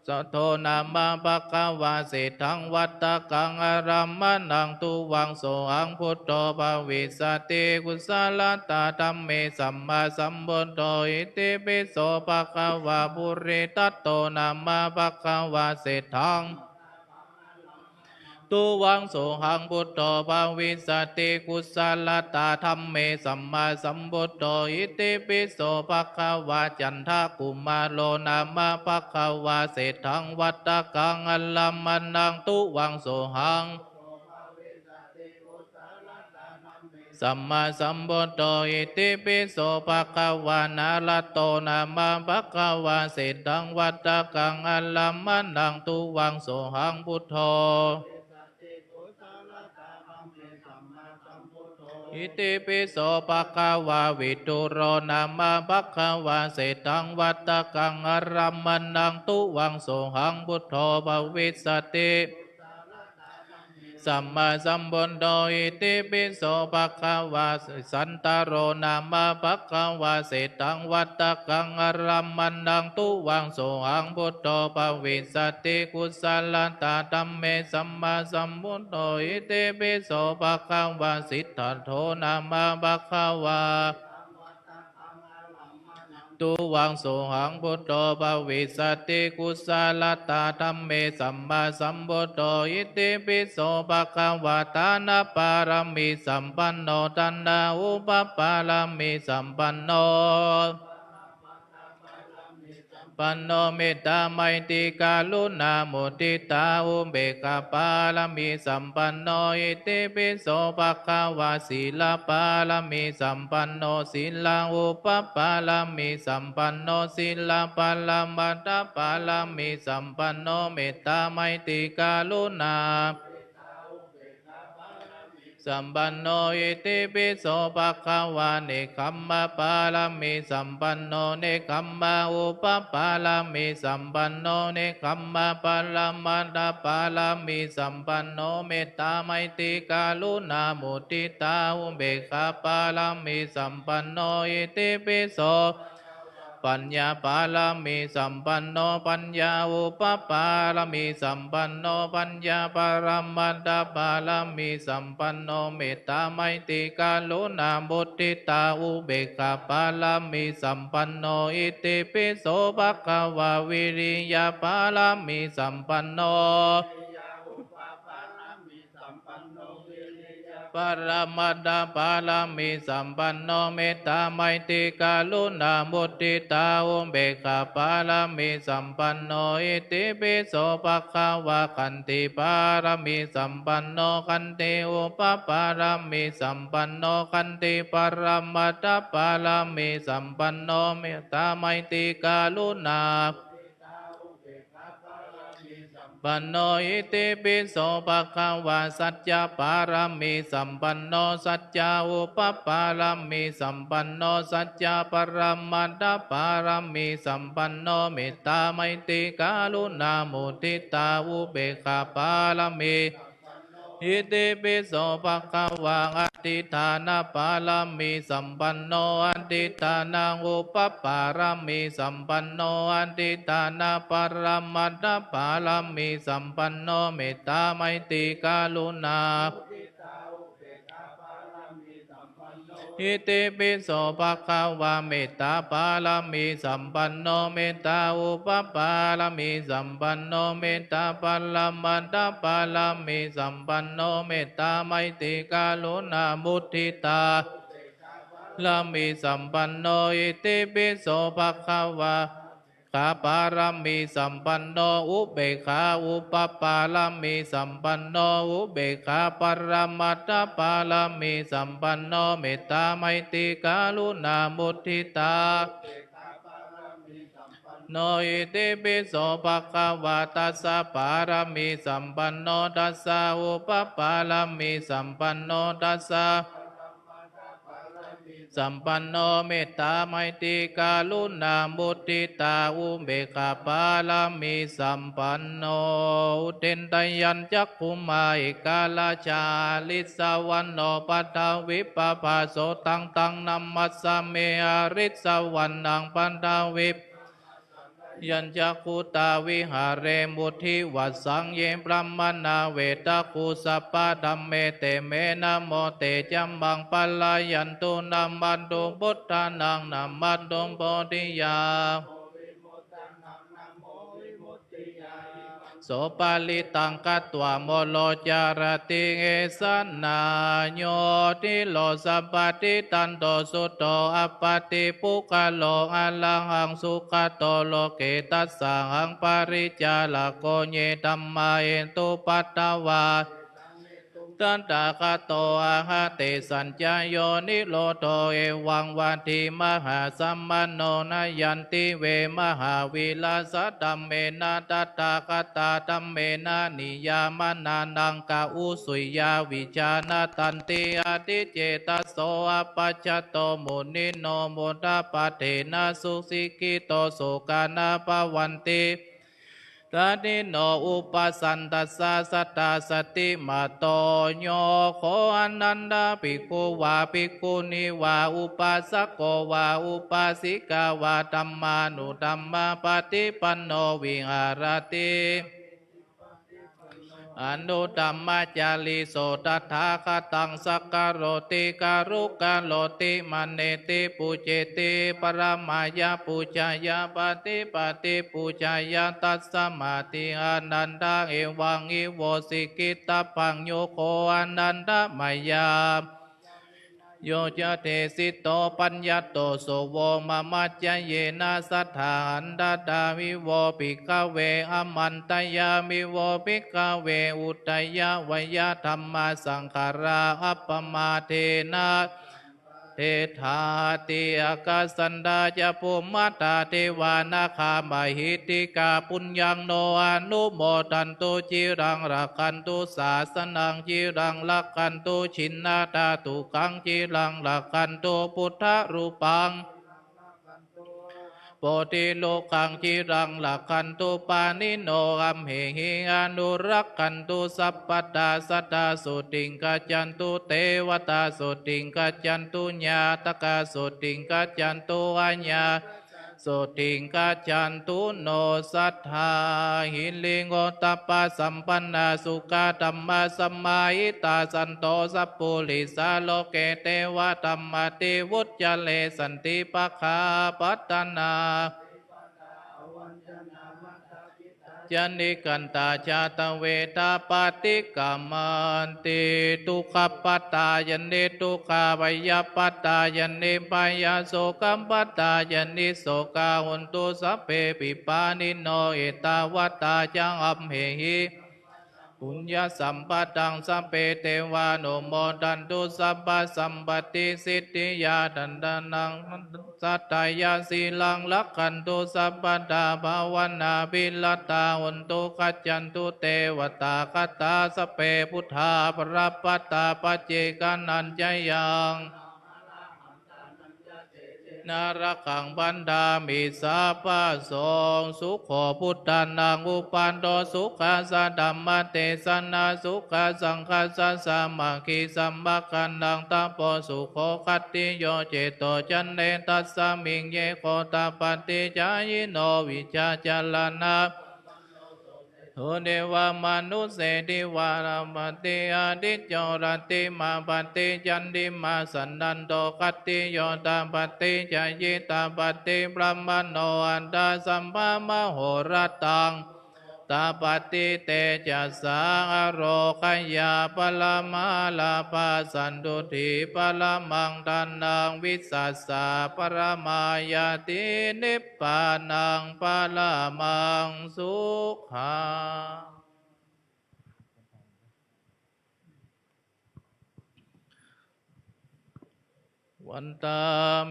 sambodho nāma bhagavā, seṭṭhaṃ vata kaṃ arammaṇaṃ tuvaṃ, sohaṃ buddho bhavissati kusalatā dhamme, sammāsambuddho. Itipi so bhagavā puritatto nāma bhagavā, seṭṭhaṃ tuvaṃ, sohaṃ buddho bhavissati kusalatā dhamme, sammāsambuddho. Itipi so bhagavā candakumāro nāma bhagavā, seṭṭhaṃ vata kaṃ arammaṇaṃ tuvaṃ, sohaṃ sammāsambuddho. Itipi so bhagavā nāḷato nāma bhagavā, seṭṭhaṃ vata kaṃ arammaṇaṃ tuvaṃ, sohaṃ buddho Itipi so bhagavā vidūro nāma bhagavā seṭṭhaṃ vata kaṃ ārammaṇaṃ tuvaṃ sohaṃ buddho bhavissati sammāsambuddho. Itipi so bhagavā santaro nāma bhagavā seṭṭhaṃ vata kaṃ ārammaṇaṃ tuvaṃ sohaṃ buddho bhavissati kusalatā dhamme sammāsambuddho. Itipi so bhagavā siddhattho nāma bhagavā tuvaṃ sohaṃ buddho bhavissati kusalatā dhamme sammāsambuddho. Itipi so bhagavā dānapāramī sampanno dānaupapāramī sampanno panno mettā maitrī karuṇā muditā upekkhā pāramī sampanno. Itipi so bhagavā sīlapāramī sampanno sīlaupapāramī sampanno sīla paramatthapāramī sampanno mettā maitrī karuṇā sampanno. Itipi so bhagavā nekkhammapāramī sampanno nekkhammaupapāramī sampanno nekkhammaparamatthapāramī sampanno mettā maitrī karuṇā muditā upekkhā pāramī sampanno. Itipi so paññāpāramī sampanno paññāupapāramī sampanno paññāparamatthapāramī sampanno mettā maitrī karuṇā muditā upekkhā pāramī sampanno. Itipi so bhagavā viriyapāramī sampanno paramatthapāramī sampanno mettā maitrī karuṇā muditā upekkhā pāramī sampanno. Itipi so bhagavā khantīpāramī sampanno khantīupapāramī sampanno khantīparamatthapāramī sampanno mettā maitrī karuṇā panno. Itipi so bhagavā saccapāramī sampanno saccaupapāramī sampanno saccaparamatthapāramī sampanno mettā maitrī karuṇā muditā upekkhā pāramī. Itipi so bhagavā adhiṭṭhānapāramī sampanno adhiṭṭhānaupapāramī sampanno adhiṭṭhānaparamatthapāramī sampanno mettā maitrī karuṇā Itipi so bhagavā mettāpāramī sampanno mettāupapāramī sampanno mettaparamatthapāramī sampanno mettā maitrī karuṇā muditā upekkhāpāramī sampanno. Itipi so bhagavā khāpāramī sampanno upekkhāupapāramī sampanno upekkhāparamatthapāramī sampanno mettā maitrī karuṇā muditā upekkhāpāramī sampanno. Itipi so bhagavā dasapāramī sampanno dasaupapāramī sampanno dasa sampanno mettā maitrī karuṇā muditā upekkhāpāramī sampanno. Udindayañcakkhumā ekarājā harissavaṇṇo paṭhavippabhāso taṃ taṃ namassāmi harissavaṇṇaṃ paṭhavi yañca guttā viharemu divassaṃ ye brāhmaṇā vedagu sabbadhamme te me namo te ca maṃ pālayantu. Namatthu buddhānaṃ namatthu bodhiyā so parittaṃ katvā moro carati esanā. Yo dhīro sampadittanto suddho appaṭipuggalo arahaṃ sugato loke tassāhaṃ paricārako ye dhammā hetupaddavā ตถาคโต อะหะเต สัจจา โย นิโรโธ เอวัง วัตถิ มหาสมโณ นะยันติ เว มหาวีระะ สะ ธัมเม นะ ตถาคตา ธัมเม นะ นิยามานานัง กะ อุสุยา วิชชา นะ ตันติ อะ ทิ เจตโส อัปปัจจโต มุนิโน มุตตะปะเท นะ สุสิกขิโต โสกา นะ ภะวันติ ตานิโน อุปะสันตัสสะ สัตถาสะ ติมาโต โย โข อะนันทะ ภิกขุ วา ภิกขุนี วา อุปาสโก วา อุปาสิกา วา ธัมมานุธัมมะปะติปันโน วิหะระติ อนุธัมมะจารี โส ตถาคตัง สักขาโรติ การุกะโรติ มะเนติ ปูเจติ ปะระมายะ ปูจายะ ปะติปะติ ปูจายะ ตัสมาติ อะนันทะ เอวัง อิโว สิกขิตะปัง โย โข อะนันทะมายา โย จะ เทสิโต ปัญญาโต โส โว มะมะจะ เยนะ สัทธา หันตะ ทา วิ โว ภิกขะเว อะมันตะยามิ โว ภิกขะเว อุทยะวะยะ ธัมมา สังขารา อัปปะมาเทนะ เทถาติ อะคะสันทา จะ ภูมมะตา เทวา นาคา มะหิทธิกา ปุญญัง โน อะนุโมทันตุ จิรัง รักขันตุ สาสะนัง จิรัง รักขันตุ ฉินนะทาตุขัง จิรัง รักขันตุ ปุทธะรูปัง โพธิลูกขัง จิรัง รักขันตุ ปาณิโน อัมเหหิ อะนุรักขันตุ สัพพะทา สัตถา โสติง คัจฉันตุ เตวะตา โสติง คัจฉันตุ ญาตะกา โสติง คัจฉันตุ อาญา โสติง คัจฉันตุ โน สัทธา หิริโอตตัปปะสัมปันนา สุขะธัมมะสมาหิตา สันโต สัพปุริสา โลเก เตวะธัมมาติ วุจจะเร สันติปะคา ปัตตะนา จะ นิกัณฑา จะ ทะเวทะ ปะติกะมมันติ ทุกขะปะทายะนิ ทุกขา พยะปะทายะนิ พยะ โสกะปะทายะนิ โสกา หนตุ สัพเพปิ ปาณิโน เอตาวะตา จะ อัมเหหิ ปุญญะสัมปะทัง สัพเพ เตวานุโมทันตุ สัพพะสัมปะติ สิทธิยา ทันตะนัง สัตถายะ สีลัง รักขันตุ สัพพะทา ภาวนาภิรัตตา หนตุ คัจฉันตุ เตวะตา คตา สัพเพ พุทธา บะละปะตา ปัจเจกะนัญจะยัง นะ รักขัง บัณฑามิ สัพพะโส สุโข พุทธานัง อุปัฏโฐ สุขัสสะ ธัมมะเตสะนา สุขัสสังคัสสะ สามัคคี สัมมะคะนัง ตะโพ สุโข ขัตติโย เจโต จะ เน ตัสสะมิง เย โข ตปะติ จายิโน วิชชาจะระณะ โส เทวะ มนุสเส ทิวาระปะติ อาทิจโจ รัตติมาปะติ จันติมา สันทันโท ขัตติโย ตปะติ จายิตปะติ บรหมโณ อัฏฐะ สัพพะมโหรตัง ตปะติ เตจะสสะ อะโรคะยา ปะระมาลาภา สันตุฏฐิ ปะระมังทานัง วิสสะ ปะระมาญาติ นิพพานัง ปะระมังสุขัง วันทา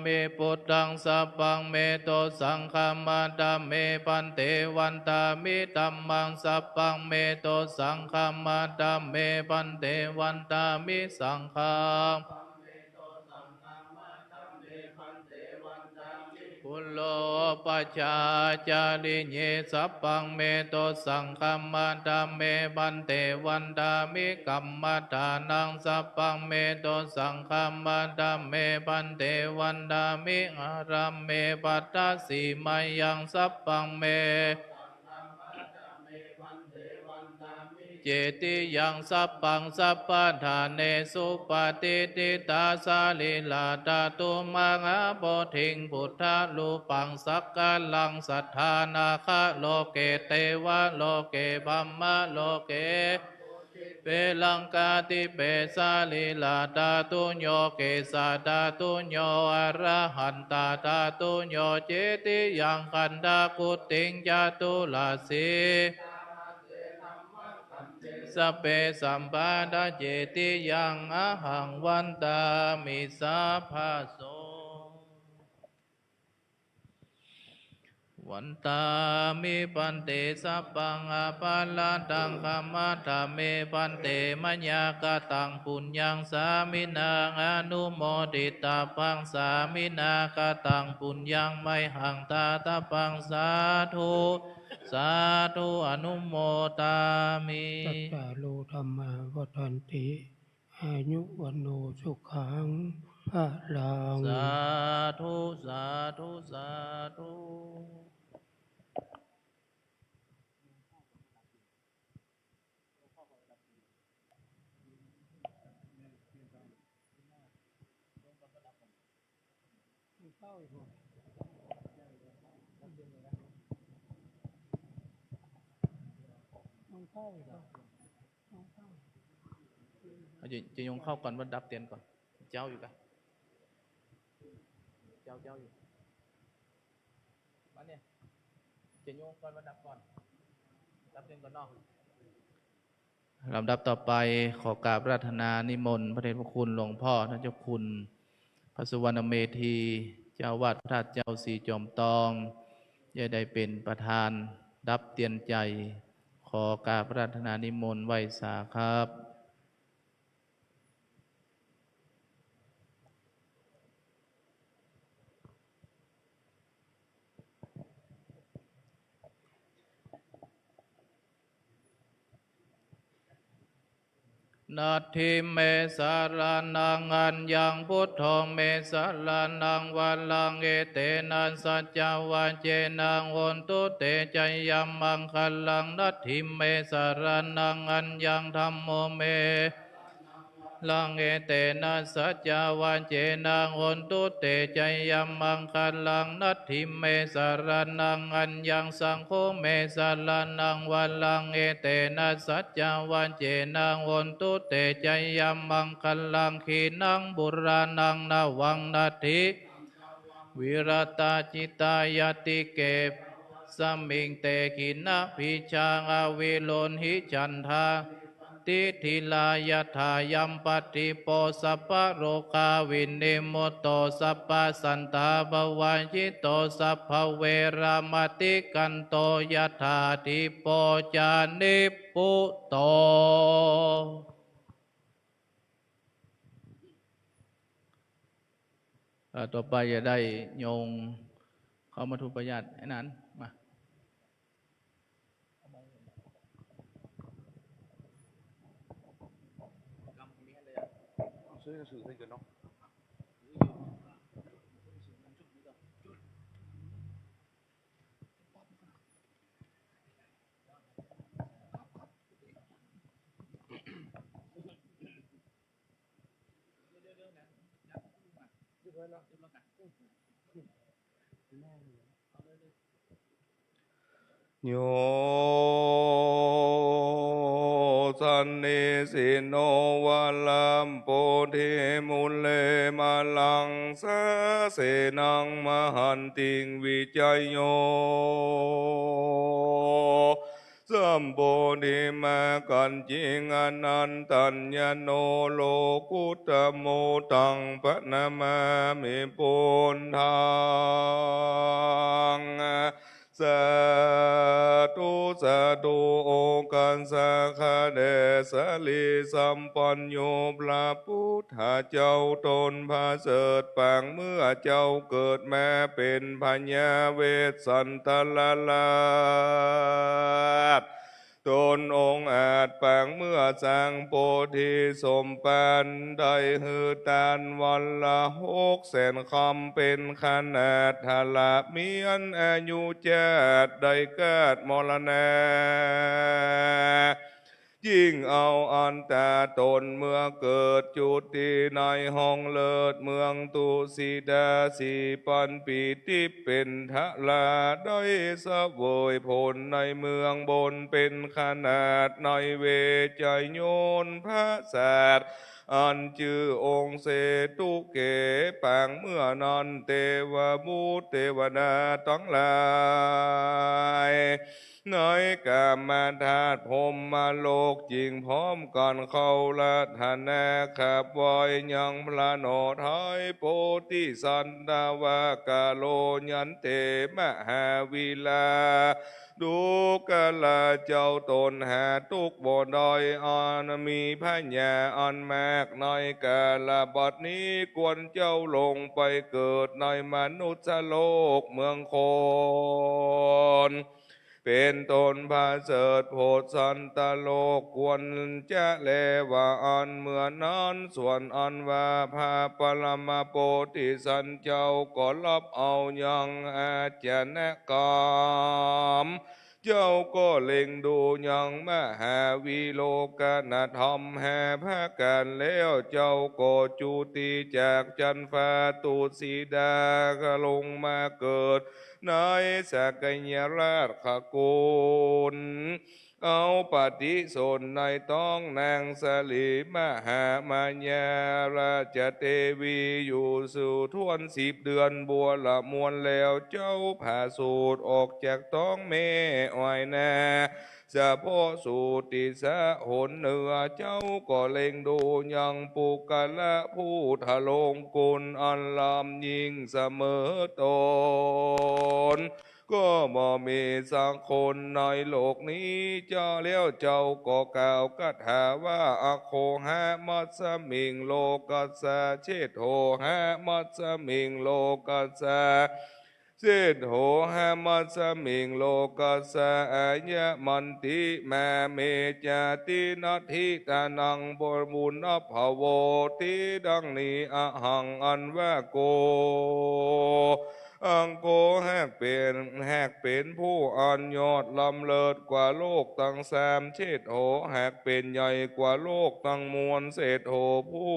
มิ พุทธัง สัพพัง เม โต สังฆัม มัตถะ เม ภันเต วันทามิ ธัมมัง สัพพัง เม โต สังฆัม มัตถะ เม ภันเต วันทามิ สังฆัง ปุโรปชาจาริเย สัพพัง เม โต สังฆัม มัตถะ เม ภันเต วันทามิ กัมมะฐานัง สัพพัง เม โต สังฆัม มัตถะ เม ภันเต วันทามิ อะระ เม ภัทธะ สีมายัง สัพพัง เม เจติยัง สัพพัง สัพพะทาเนสุ ปะติฏฐิตา สะรีระธาตุ มหาโพธิง พุทธะรูปัง สักกะรัง สัทธา นาคะ โลเก เตวะ โลเก พรหมะ โลเก เป รังกาธิเป สะรีระธาตุโย เกสะธาตุโย อะระหันตะธาตุโย เจติยัง คันธะกุติง จตุรสี sabbe sampadaccettiyaṃ ahaṃ vandāmi sabbaso. Vandāmi bhante sabbaṃ aparādhaṃ khamatha me bhante, mayā kataṃ puññaṃ sāminā anumoditabbaṃ, sāminā kataṃ puññaṃ mayhaṃ dātabbaṃ. Sādhu, sādhu, anumodāmi. Cattāro dhammā vaḍḍhanti, āyu vaṇṇo sukhaṃ balaṃ. Sādhu, sādhu, sādhu. เอา จะ จะยงเข้าก่อนว่าดับเตียนก่อน เจ้าอยู่กะ เจ้า เจ้าอยู่ มาเนี่ย จะยงก่อนว่าดับก่อน ดับเตียนก่อนเนาะ ลำดับต่อไปขอกราบอาราธนานิมนต์พระเดชพระคุณหลวงพ่อท่านเจ้าคุณ พระสุวรรณเมธี เจ้าวัดพระธาตุเจ้าสีจอมตอง จะได้เป็นประธานดับเตียนใจ๋ ขอกราบอาราธนานิมนต์ไหว้สาครับ Natthi me saraṇaṃ aññaṃ, buddho me saraṇaṃ varaṃ, etena saccavajjena hotu te jayamaṅgalaṃ. Natthi me saraṇaṃ aññaṃ, dhammo me varaṃ, etena saccavajjena hotu te jayamaṅgalaṃ. Natthi me saraṇaṃ aññaṃ, saṅgho me saraṇaṃ varaṃ, etena saccavajjena hotu te jayamaṅgalaṃ. Khīṇaṃ purāṇaṃ navaṃ natthi viratacittāyatike, pavasmiṃ te khīṇabījā avirūḷhichandā, nibbanti dhīrā yathāyampadīpo, sabbarogā vinimutto, sabbasantāpavajjito, sabbaveramatikkanto, yathā dīpo ca nibbuto. อ่า ต่อไปจะได้โยมเข้ามัทธุปายาตไอ้นั้น มา Yo sannisinno varaṃ bodhimūle, māraṃ sasenaṃ mahantiṃ vijayo sambodhimaggañciṃ anantañāṇo lokuttamo, taṃ paṇamāmi buddhaṃ. Sādhu, sādhu. โอกาสะขะแด่สรีสัมปัญโญพระพุทธเจ้า ตนประเสริฐปางเมื่อเจ้าเกิดมาเป๋นพญาเวสสันดรราช ตนองอาจปางเมื่อสร้างโพธิสมภาร ได้หื้อตานวันละหกแสนคำเป๋นขนาด ถ้าละมีอันอายุจาติได้เกิดมรณะ ยิ่งเอาอัตตาตนเมื่อเกิดจุติในห้องเลิศเมืองตุสิตา สี่ปันปีติ เป๋นทาราได้เสวยผลในเมืองบนเป๋นขนาด ในเวชยนพระศาสตร์อันจื้อองค์เสตุเข ปางเมื่อนั้นเตวบุตรเตวดาตังหลาย ในกามธาตุพรหมโลก จึงพร้อมกั๋นเข้าอาราธนาขับไหว้ยังพระหนอไท้ โพธิสัตวะ กาโลยันเต มหาวีรา ดูกราเจ้า ตนหาตุ๊กข์บ่ได้ อันมีพญาอันมาก ในกาลบัดนี้ควรเจ้าลงไปเกิดในมนุษย์โลกเมืองคน เป๋นตนประเสริฐโผดสันตโลกควรจะแล ว่าอั้นเมื่อนั้น ส่วนอันว่าพระปรมโพธิสัตว์เจ้าก็รับเอายังอาชญากรรม เจ้าก็เล็งดูยังมหาวิโลกนธรรมห้าประก๋านแล้ว เจ้าก็จุติจากจั๊นฟ้าตุสิดา ลงมาเกิดในสักยราชกุล เอาปฏิสนธิในต๊องนางสลีมหามายาราชเตวี อยู่สู่ถ้วนสิบเดือนบัวละมวลแล้ว เจ้าผะสูติออกจากต๊องแม่อ้อยนา สะเพาะสูติสะหนเนื้อ เจ้าก็เล็งดูยังปุคคละผู้ทรงคุณอันล้ำยิ่งเสมอตน ก็บ่มีสักคนในโลกนี้ เจ้าแล้วเจ้าก็กล่าวคาถาว่า อะโขหะมัสสมิงโลกัสสะ เชฏโฐหะมัสสมิงโลกัสสะ เชฏโฐหะมัสสมิงโลกัสสะ อายะมันติมาเมจาติ นัตถิตานัง ปุณณัพพะโว ตี้ดังนี้ อะหัง อันว่ากู อะโขหะเป๋น หากเป๋นผู้อันยอดล้ำเลิศกว่าโลกตังสาม เชฏโฐ หากเป๋นใหญ่กว่าโลกตังมวล เชฏโฐ ผู้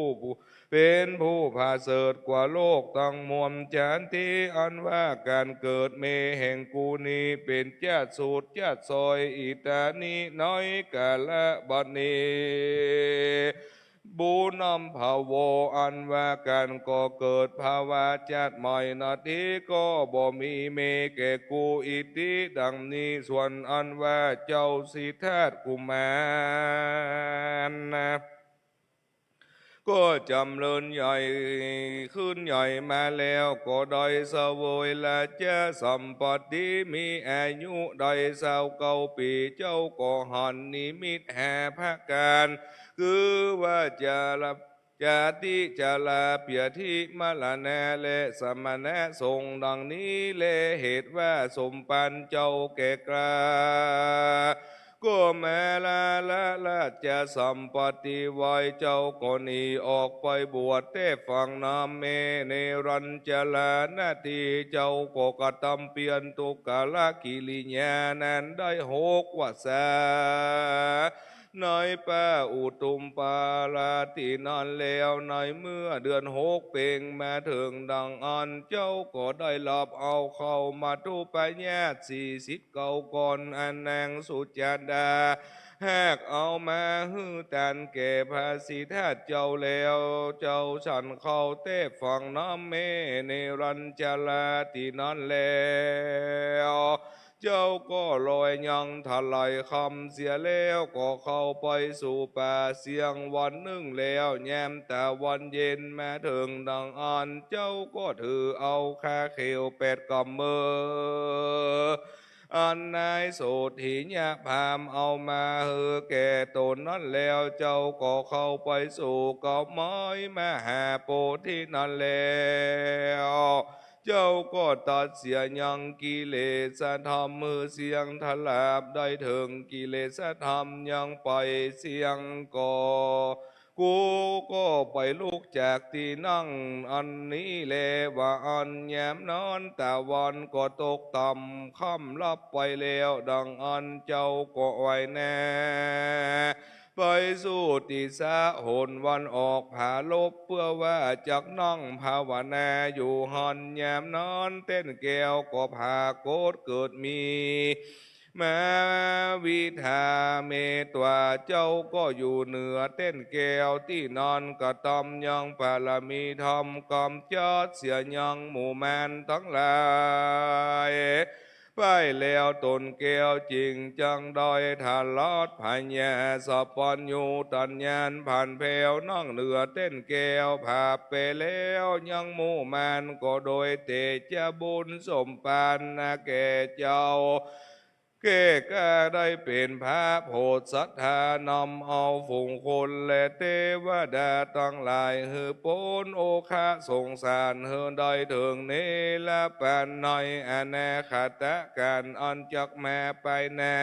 เป๋นผู้ผะเสริฐกว่าโลกตังมวล จันติ อันว่าก๋านเกิดเมแห่งกูนี้ เป๋นจะสุดจะซอย อิตานิ ในกาลบัดนี้ ปุณณัพพะโว อันว่าก๋านก่อเกิดภวชาติใหม่ นัตถิ ก็บ่มีเมแก่กู อิติ ดังนี้ ส่วนอันว่าเจ้าสิทธัตถ์กุมาร ก็จ๋ำเริญใหญ่ขึ้นใหญ่มาแล้ว ก็ได้เสวยราชสัมปัตติ มีอายุได้ซาวเก้าปี๋ เจ้าก็หันนิมิตห้าประก๋าน คือว่าจะละ จาติ จรา พยาธิ มรณะ และสมณะสงฆ์ ดังนี้แล เหตุว่าสมปันเจ้าแก่กล้า ก็มาละละราชสัมปัตติไว้ เจ้าก็หนีออกไปบวชแต๊ฝั่งน้ำแม่เนรัญชรา นาที เจ้าก็กระตำเปียรตุกรกิริยานั้นได้หกวรรษา ในป่าอุตุมปาราตี้นั้นแล้ว ในเมื่อเดือนหกเพ็งมาเถิงดังอั้น เจ้าก็ได้รับเอาข้าวมัทธุปายาตสี่สิบเก้าก้อน อันนางสุชาดาหากเอามาหื้อตานแก่พระสิทธัตถ์เจ้าแล้ว เจ้าฉันข้าวแต๊ฝั่งน้ำแม่เนรัญชราตี้นั้นแล้ว เจ้าก็ลอยยังทลายคำเสียแล้ว ก็เข้าไปสู่ป่าเสี้ยงวันนึ่งแล้ว ยามตะวันเย็นมาเถิงดังอั้น เจ้าก็ถือเอาคาเขียวแปดกำมือ อันนายโสฏฐิยะพราหมณ์เอามาหื้อแก่ตนนั้นแล้ว เจ้าก็เข้าไปสู่เก๊าไม้มหาโพธินั้นแล้ว เจ้าก็ตัดเสียยังกิเลสธรรมหื้อเสี้ยงทราบ ได้เถิงกิเลสธรรมยังไปเสี้ยงก็ กูก็ไปลุกจากตี้นั่งอันนี้แล ว่าอั้น ยามนั้นตะวันก็ตกต่ำค่ำลับไปแล้ว ดังอั้นเจ้าก็ไหว้หน้า ไปสู่ตี้สะหนวันออกผาลบ เปื้อว่าจักนั่งภาวนาอยู่หั้น ยามนั้นเต้นแก้วก็ผากฏเกิดมี มาวิทาเมตว่า เจ้าก็อยู่เหนือเต้นแก้วตี้นั้น กระตำยังปารมีธรรม ก๋ำจัดเสียยังหมู่มารตังหลาย ไปแล้วต๋นแก้วจึงจักได้ถลอด พญาสัพพัญญูตัญญาณผ่านแผ้ว นั่งเหนือเต้นแก้ว ผาบไปแล้วยังหมู่มาร ก็โดยเตจะบุญสมปรารถนาแก่เจ้า แก่กล้าได้เป๋นพระโผดสัตถา นำเอาฝูงคนและเตวดาตังหลาย หื้อป๊นโอฆะสงสาร หื้อได้เถิงเนรปันในอนาคตกาลอันจักมาไปหน้า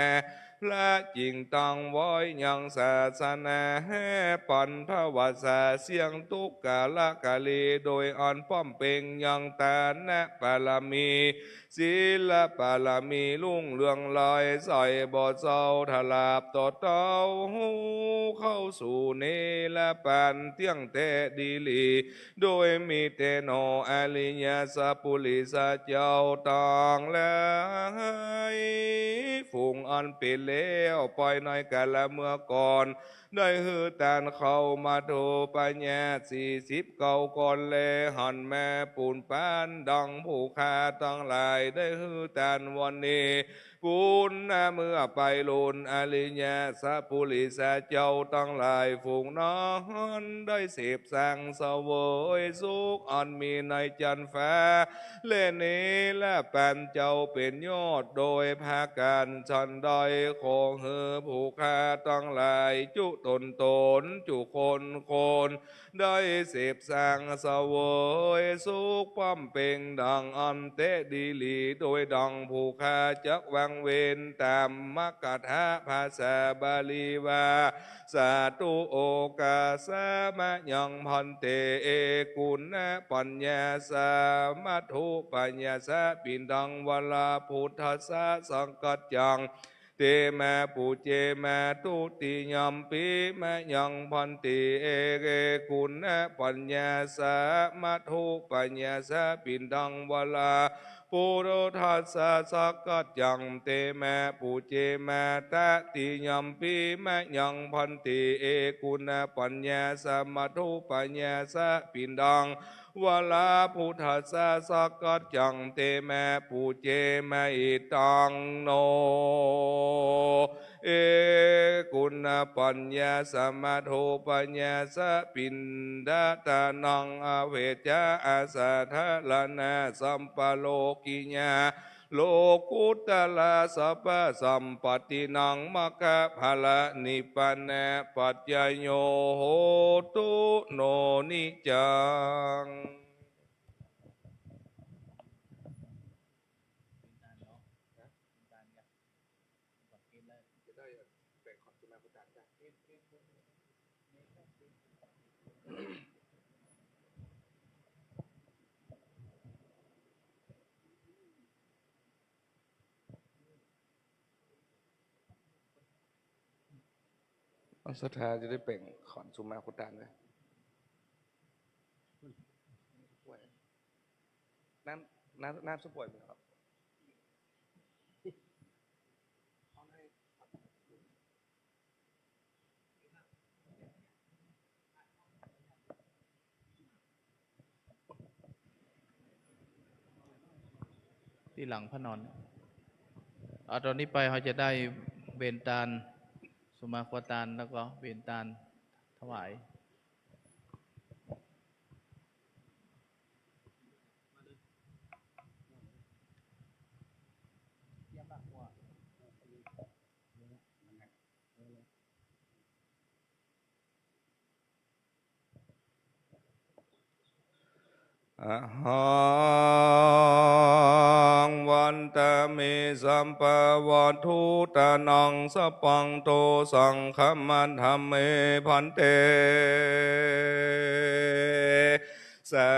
พระจึงตั้งไว้ยังศาสนา ห้าปันภวสา เสี้ยงตุ๊กกะละกะเล โดยอันป้อมเป่งยังตานะปารมี ศีลปารมีรุ่งเรืองลอยใส บ่เศร้าถลาบต่อเต้า เข้าสู่เนรปันเตี้ยงแต๊ดีหลี โดยมีแต๊หนอ อริยสัพปุริสะเจ้าตังหลาย ฝูงอันเป๋นแล้วไปในกาละเมื่อก่อน ได้หื้อตานเข้ามัทธุปัญญาสี่สิบเก้าก่อนแล หันมาปูนปานดังผู้ข้าตังหลาย ได้หื้อตานวันนี้ ปูนนะเมื่อไปลุน อริยสัพปุริสะเจ้าตังหลาย ฝูงนั้นได้เสพสังเสวยสุข อันมีในจันทร์ฟ้า และเนรปันเจ้าเป๋นยอดโดยประก๋านฉันใด ขอหื้อผู้ข้าตังหลาย จุต๋นต๋น จุคนคน ได้เสพสังเสวยสุขป้อมเป่งดังอันแต๊ดีหลี โดยดังผู้ข้าจักวางเวร ต๋ามมคคาถาภาษาบาลีว่า สาธุโอคาสะมะยังภันเต เอกุณณปัญญาสะมัทธุปัญญาสะปิณฑัง วราพุทธัสสะสักกัจจัง เตมะปุจเจมะ ทุติยัมปิมะยังภันเต เอกุณณปัญญาสะมัทธุปัญญาสะปิณฑัง วรา พุทธัสสะสักกัจจัง เตมะปุจเจมะ ตติยัมปิมะยังภันเต เอกุณณปัญญาสะมัทธุปัญญาสะปิณฑัง วราพุทธัสสะสักกัจจัง เตมะปุจเจมะ อิทังโน เอกุณณปัญญาสะมัทธุปัญญาสะปิณฑทานัง อเวจจาอาสาทะระณาสัพพะโลกิยา โลกุตตะระสัพพะสัมปัตตินัง มคคลละนิพพานะปัจจโย โหตุโน นิจจัง จะได้แบ่งขวัญสุมาพุทธาจ้ะ เอาศรัทธาจะได้แบ่งขวัญสุมาพุทธาด้วย น้ำ น้ำ น้ำส้มป่วยมีครับ ตี้หลังพระนอน เอา ต๋อนนี้ไปเฮาจะได้เวนตาน สุมาคตาน แล้วก็เวนตานถวาย อะหัง วันทะเม สัพพะวัตถุตานัง สัพพัง โต สังฆะมัทธะเม ภันเต สา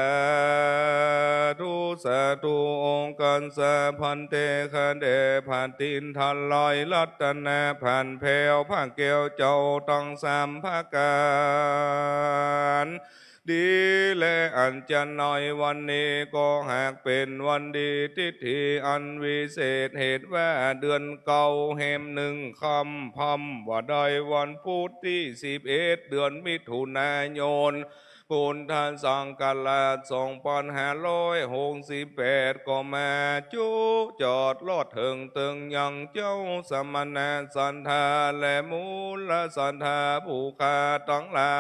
ธุ สาธุ โอคัสสะ ภันเต ข้าแด่พระติณฑะไลยรัตนะ ผ่านแผ้วพระแก้วเจ้าตังสามประก๋าน ดีแล อันจะในวันนี้ก็หากเป๋นวันดี ทิฏฐิอันวิเศษ เหตุว่าเดือนเก้าแฮมหนึ่งค่ำ พร่ำว่าได้วันพุธตี้สิบเอ็ด เดือนมิถุนายน พุทธศักราชสองพันห้าร้อยหก สิบแปด ก็มาจุจอดลอดเถิงเติงยังเจ้าสมณะศรัทธาและมูลศรัทธาผู้ข้าตังหลา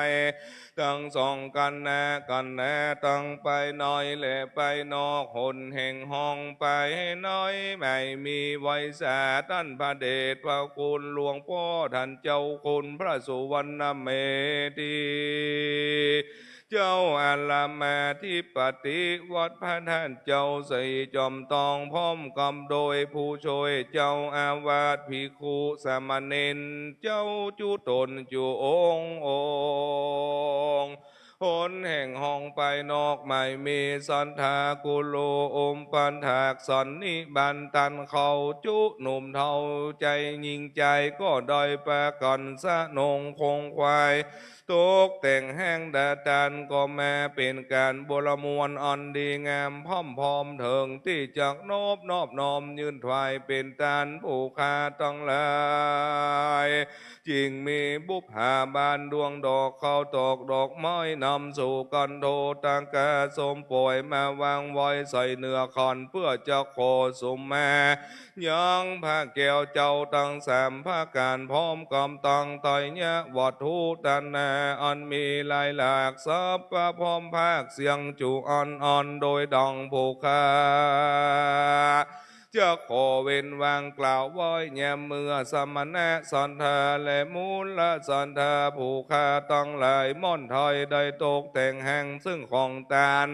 ย ตังสองคณะ คณะตังไปในและไปนอก หนแห่งห้องไปใน ไม่มีไวสา ต้านพระเดชพระคุณหลวงป้อต้านเจ้าคุณพระสุวรรณเมธี เจ้าอารามอธิปติวัดพระธาตุเจ้าศรีจอมทอง พร้อมกับโดยผู้ช่วยเจ้าอาวาส ภิกขุสามเณร เจ้าจุ๊ต๋นจุ๊องค์องค์ หนแห่งห้องไปนอก ไม่มีศรัทธากุลุอุปัฏฐากสันนิบาตต้านเขาจุ๊ หนุ่มเฒ่าใจ๋ญิงใจ๋ก็ได้ปากั๋นสะนงคงไขว่ ตกแต่งแห่งดาตานก็มาเป๋นก๋านบรมวลอันดีงาม พร่อมๆ เถิงตี้จักนบนอบน้อมยื่นถวายเป๋นตานผู้ข้าตังหลาย จึงมีบุปผาบานดวงดอกข้าวตอกดอกไม้นำสู่คันโฑตกา ส้มป่อยมาวางไว้ใส่เหนือขัน เปื้อจะขอสุมมา ยังพระแก้วเจ้าตังสามประก๋าน พร้อมกับตังไตรยวัตถุต้านนา อันมีหลายหลากสรรพะ พร้อมภาคเสียงจุอันๆ โดยดังผู้ข้าจะขอเว้นวางกล่าวไว้ ยามเมื่อสมณะศรัทธาและมูลศรัทธาผู้ข้าตังหลายม่อนไทยได้ตกแต่งแห่งซึ่งของตาน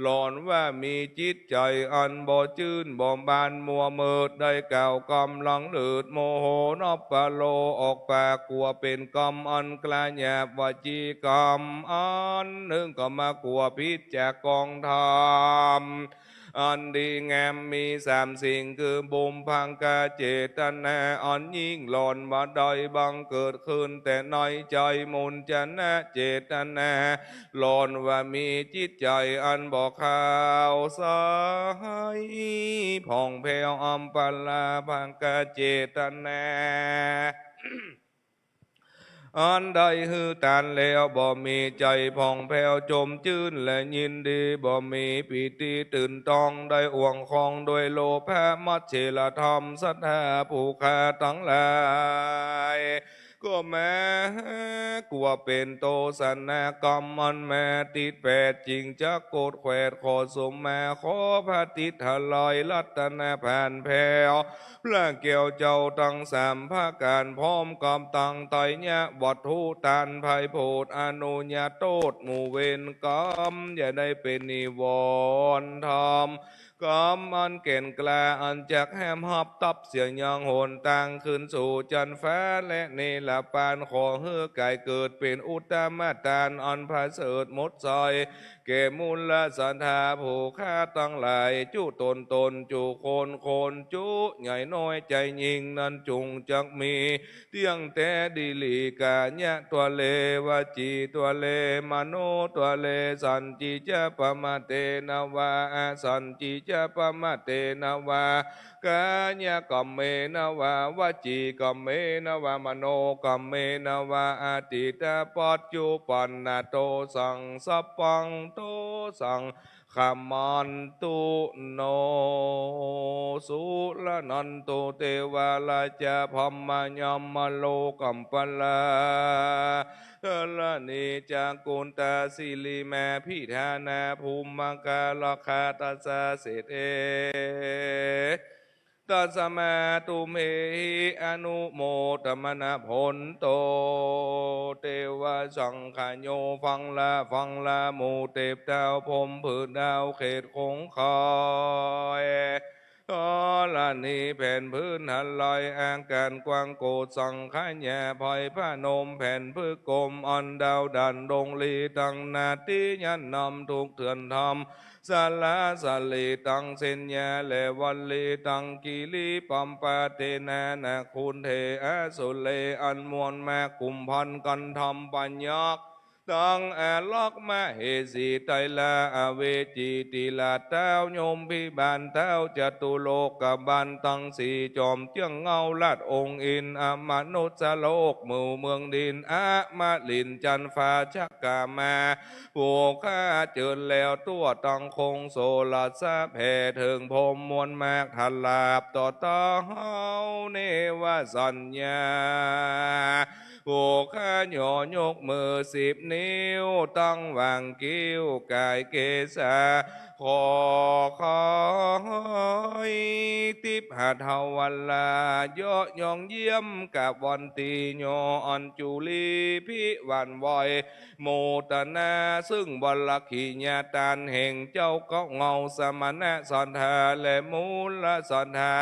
หล่อนว่ามีจิตใจ๋อันบ่จื้นบ่บานมัวมืด ได้กล่าวกำลังหลืดโมโหนปโล ออกปากกั๋วเป๋นกำอันกล้าหยาบ วจีกำอันนึ่งก็มากลัวผิดจากกองธรรมอันดีงามมีสามสิ่ง คือบุพกเจตนาอันยิ่งหล่อนบ่ได้บังเกิดขึ้นแต่ในใจ๋ มุญจนะเจตนา หล่อนว่ามีจิตใจ๋อันบ่ขาวใสผ่องแผ้ว อัมพลาภกเจตนา อันได้หื้อตานแล้วบ่มีใจ๋ผ่องแผ้วจมจื้นและยินดี บ่มีปีติตื่นต้อง ได้อ่วงคองด้วยโลภะมัจเฉรธรรม ศรัทธาผู้ข้าตังหลาย ก็มากลัวเป๋นโตสนากรรมอันมาติดแปด จึงจักโกรธแขวดขอสุมมา ขอพระติดหะลอยรัตนผานแผ้ว พระแก้วเจ้าตังสามประก๋าน พร้อมกับตังไตรยวัตถุต้านไพโพธอนุญาโตษหมู่เวรกรรม อย่าได้เป๋นนิวรณ์ธรรม กรรมอันแก่นกล้าอันจักแหมฮับตับเสียยังหนตางขึ้นสู่จั๊นฟ้าและเนรปาน ขอหื้อก๋ายเกิดเป๋นอุตตมะตานอันประเสริฐหมดใส แก่มูลศรัทธาผู้ข้าตังหลาย จุ๊ต๋นต๋นจุ๊คนคน จุ๊ใหญ่น้อยใจ๋ยิ่งนั้นจุ่งจักมี เตี้ยงแต๊ ดิหลีกายะตั๊วเล วจีตั๊วเล มโนตั๊วเล สันติจะปะมะเตนะวา อสันติจะปะมะเตนะวา กายะกัมเมนะวา วจีกัมเมนะวา มโนกัมเมนะวา อดีตปัจจุปันนะโตสัง สัพพังโตสัง ขมันตุโน สุรนันตุเตวาราชาพรหมายมโลกัมปลา ธรณีจักกุนตาสิริมาพิธานา ภูมกาลคาตัสสะเศรษฐเอ ตัสมาตุมเหหิ อนุโมทมะนะพันโต เตวะสังคโย ฟังละ ฟังละ หมู่เตพเต้าพรหม พื้นดาวเขตคงคอย ธรณีแผ่นพื้นหะลอย อาการกว้างโกฏสังขยา ไพพนมแผ่นพื้นกลม อันดาวดันดงลี ตังนาฏติยันนำทุกเถื่อนธรรม สาราสลีตังเสนยาและวัลลีตังกิริปัมปาเตนะ นาคุนเทอสุเล อันมวลมากลุ่มพันกั๋นทำปัญญักษ์ ตังอารักษ์มเหสีไตรลา อเวจีติราช ต้าวโยมพิบาล ต้าวจตุโลกบาลตังสี่ จ๋อมเจื้องเงาราชองค์อินทร์ อมนุสโลกหมู่เมืองดิน อมรินทร์จันทร์ฟ้าจักกะมา ผู้ข้าเจิญแล้ว ตั้วตังคงโสรส แผ่เถิงพรหมมวลมาก ถลาบต่อต้านเฮาเนวสัญญา ผู้ข้าย่อยกมือสิบนิ้ว ตั้งหว่างคิ้วก๋ายเกศา ขอคอยติปหัตถวรา เยาะยองเยี่ยมกราบวอนตี ย่ออัญจุลีพิหวั่นไหว โมตนา ซึ่งบารมีญาตานแห่งเจ้าเก๊าเงาสมณะศรัทธา และมูลศรัทธา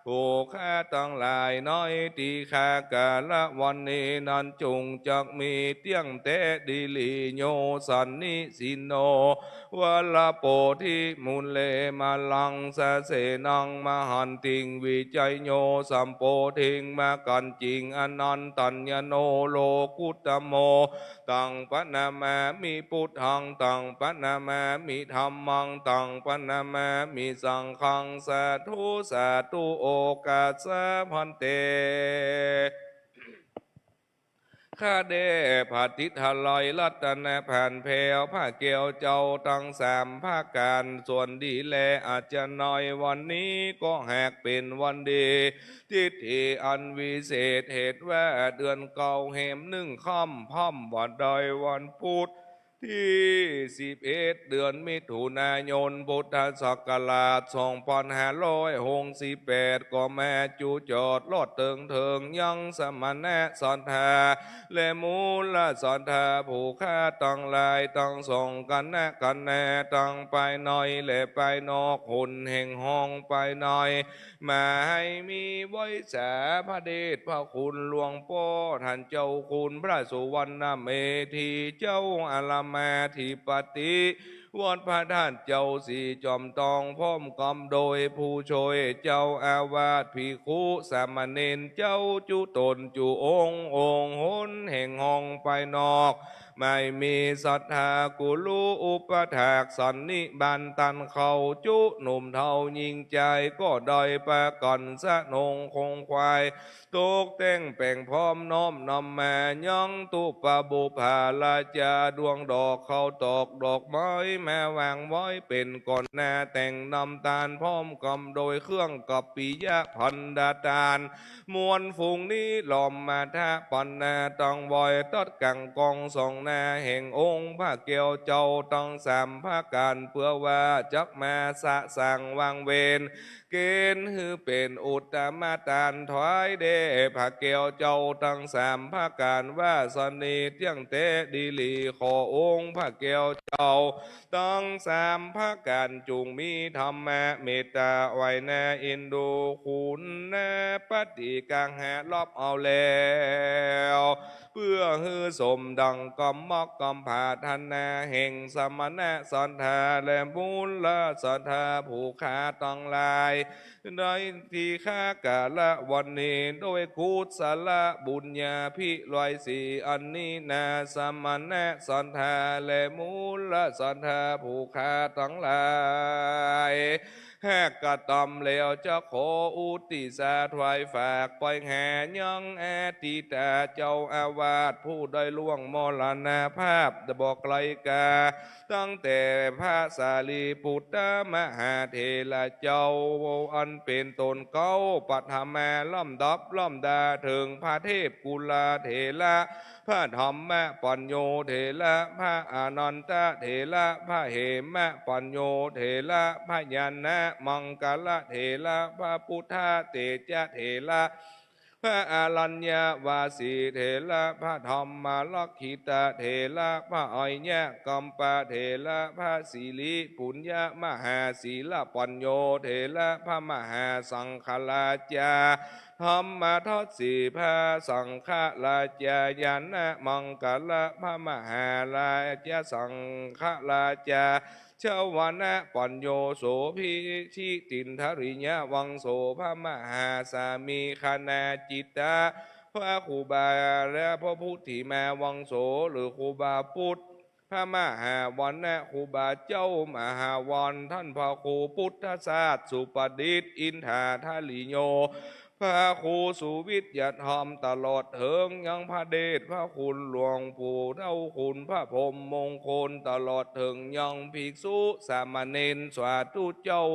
ผู้ข้าตังหลาย ในตี้ข้ากาละวันนี้นั้น จุ่งจักมีเตี้ยงแต๊ดีหลี โยสันนิสิโน วรโพธิมูเล มะลังสะเสนัง มหันติง วิจัยโย สัมโพธิง มะกัญญิง อนันตัญญโณ โลกุตโม ตังปะนะมามิ พุทธัง ตังปะนะมามิ ธัมมัง ตังปะนะมามิ สังฆัง สาธุ สาธุ โอกัสสะ ภันเต ข้าแด่พระทิตาลัยรัตนผ่านแผ้ว พระแก้วเจ้าตังสามประก๋าน ส่วนดีแลอาจจะน้อย วันนี้ก็หากเป๋นวันดี ทิตย์อันวิเศษ เหตุว่าเดือนเก้าแฮมหนึ่งค่ำ พร่ำว่าได้วันพุธ ตี้สิบเอ็ด เดือนมิถุนายน พุทธศักราช สองปันห้าร้อยหกสิบแปด ก็มาจุจอดรอดเถิงเถิงยังสมณะศรัทธา และมูลศรัทธา ผู้ข้าตังหลาย ตังสองคณะคณา ตังภายในและภายนอก คนแห่งห้องภายใน มาให้มีไว้สาพระเดชพระคุณหลวงป้อต้านเจ้าคุณพระสุวรรณเมธี เจ้าอารามอธิปติ วัดพระธาตุเจ้าศรีจอมตอง พร้อมกำโดยผู้ช่วยเจ้าอาวาส ภิกขุสามเณร เจ้าจุต๋นจุองค์ องค์หนแห่งห้องภายนอก ไม่มีศรัทธากุลุอุปัฏฐากสันนิบาตต้านเข้า จุหนุ่มเฒ่าญิงจาย ก็ได้ปากั๋นสะนงคงควาย ตกแต่งแป๋งพร้อมน้อมนำมายังตุปะบุปผาราจา ดวงดอกข้าวตอกดอกไม้มาวางไว้เป๋นก่อนหน้า แต่งน้ำตาลพร้อมกำโดยเครื่องกัปปิยะภัณฑทาน มวลฝูงนี้ล้อมมาถะปันนา ตังไหว้ตัดกั๋งกองส่องหน้าแห่งองค์พระแก้วเจ้าตังสามประก๋าน เปื้อว่าจักมาสะสางวางเวร เก๋ณฑ์หื้อเป๋นอุตตมะตานถวายแด่พระแก้วเจ้าตังสามประก๋าน ว่าสนิทเตี้ยงแต๊ดีหลี ขอองค์พระแก้วเจ้า ตังสามประก๋านจุ่งมีธรรมะเมตตาไหวนาเอ็นดู คุณนาปฏิกาหะรอบเอาแล้ว เปื้อหื้อสมดังกำมอกกำผาถนาแห่งสมณะศรัทธาและมูลศรัทธาผู้ข้าตังหลาย ในตี้ข้ากาละวันนี้ ด้วยกุศลบุญญาภิไลยศรีอันนี้นา สมณะศรัทธาและมูลศรัทธาผู้ข้าตังหลาย หากกระตำแล้วจะขออุทิศถวายฝากไปหายังอดีตเจ้าอาวาสผู้ได้ล่วงมรณภาพบ่ไกลกา ตั้งแต่พระสารีปุตตมหาเถระเจ้า อันเป๋นต๋นเก๊าปฐมาลำดับลำดา เถิงพระเทพกุลเถระ พระธรรมปัญโญเถระ พระอานันทเถระ พระเหมปัญโญเถระ พระญาณมังคลเถระ พระพุทธเตจเถระ พระอรัญญวาสีเถระ พระธรรมรักขิตเถระ พระอัยยกัมปเถระ พระสิริปุญญมหาศีลปัญโญเถระ พระมหาสังฆราชา ธรรมทัตสี พระสังฆราชา ญาณมังคลพระมหาราชสังฆราชา ชวนะปัญโญ โสภี ชิตินทริยวังโส พระมหาสามีคณาจิตตะ พระครูบาและพระพุทธิมาวังโส หรือครูบาปุทธ พระมหาวัณณะครูบาเจ้ามหาวัณณ ต้านพระครูปุทธชาติสุประดิษฐ์อินทาธาริโย พระครูสุวิทยธรรม ตลอดเถิงยังพระเดชพระคุณหลวงปู่เจ้าคุณพระพรหมมงคล ตลอดเถิงยังภิกษุสามเณรสาธุเจ้า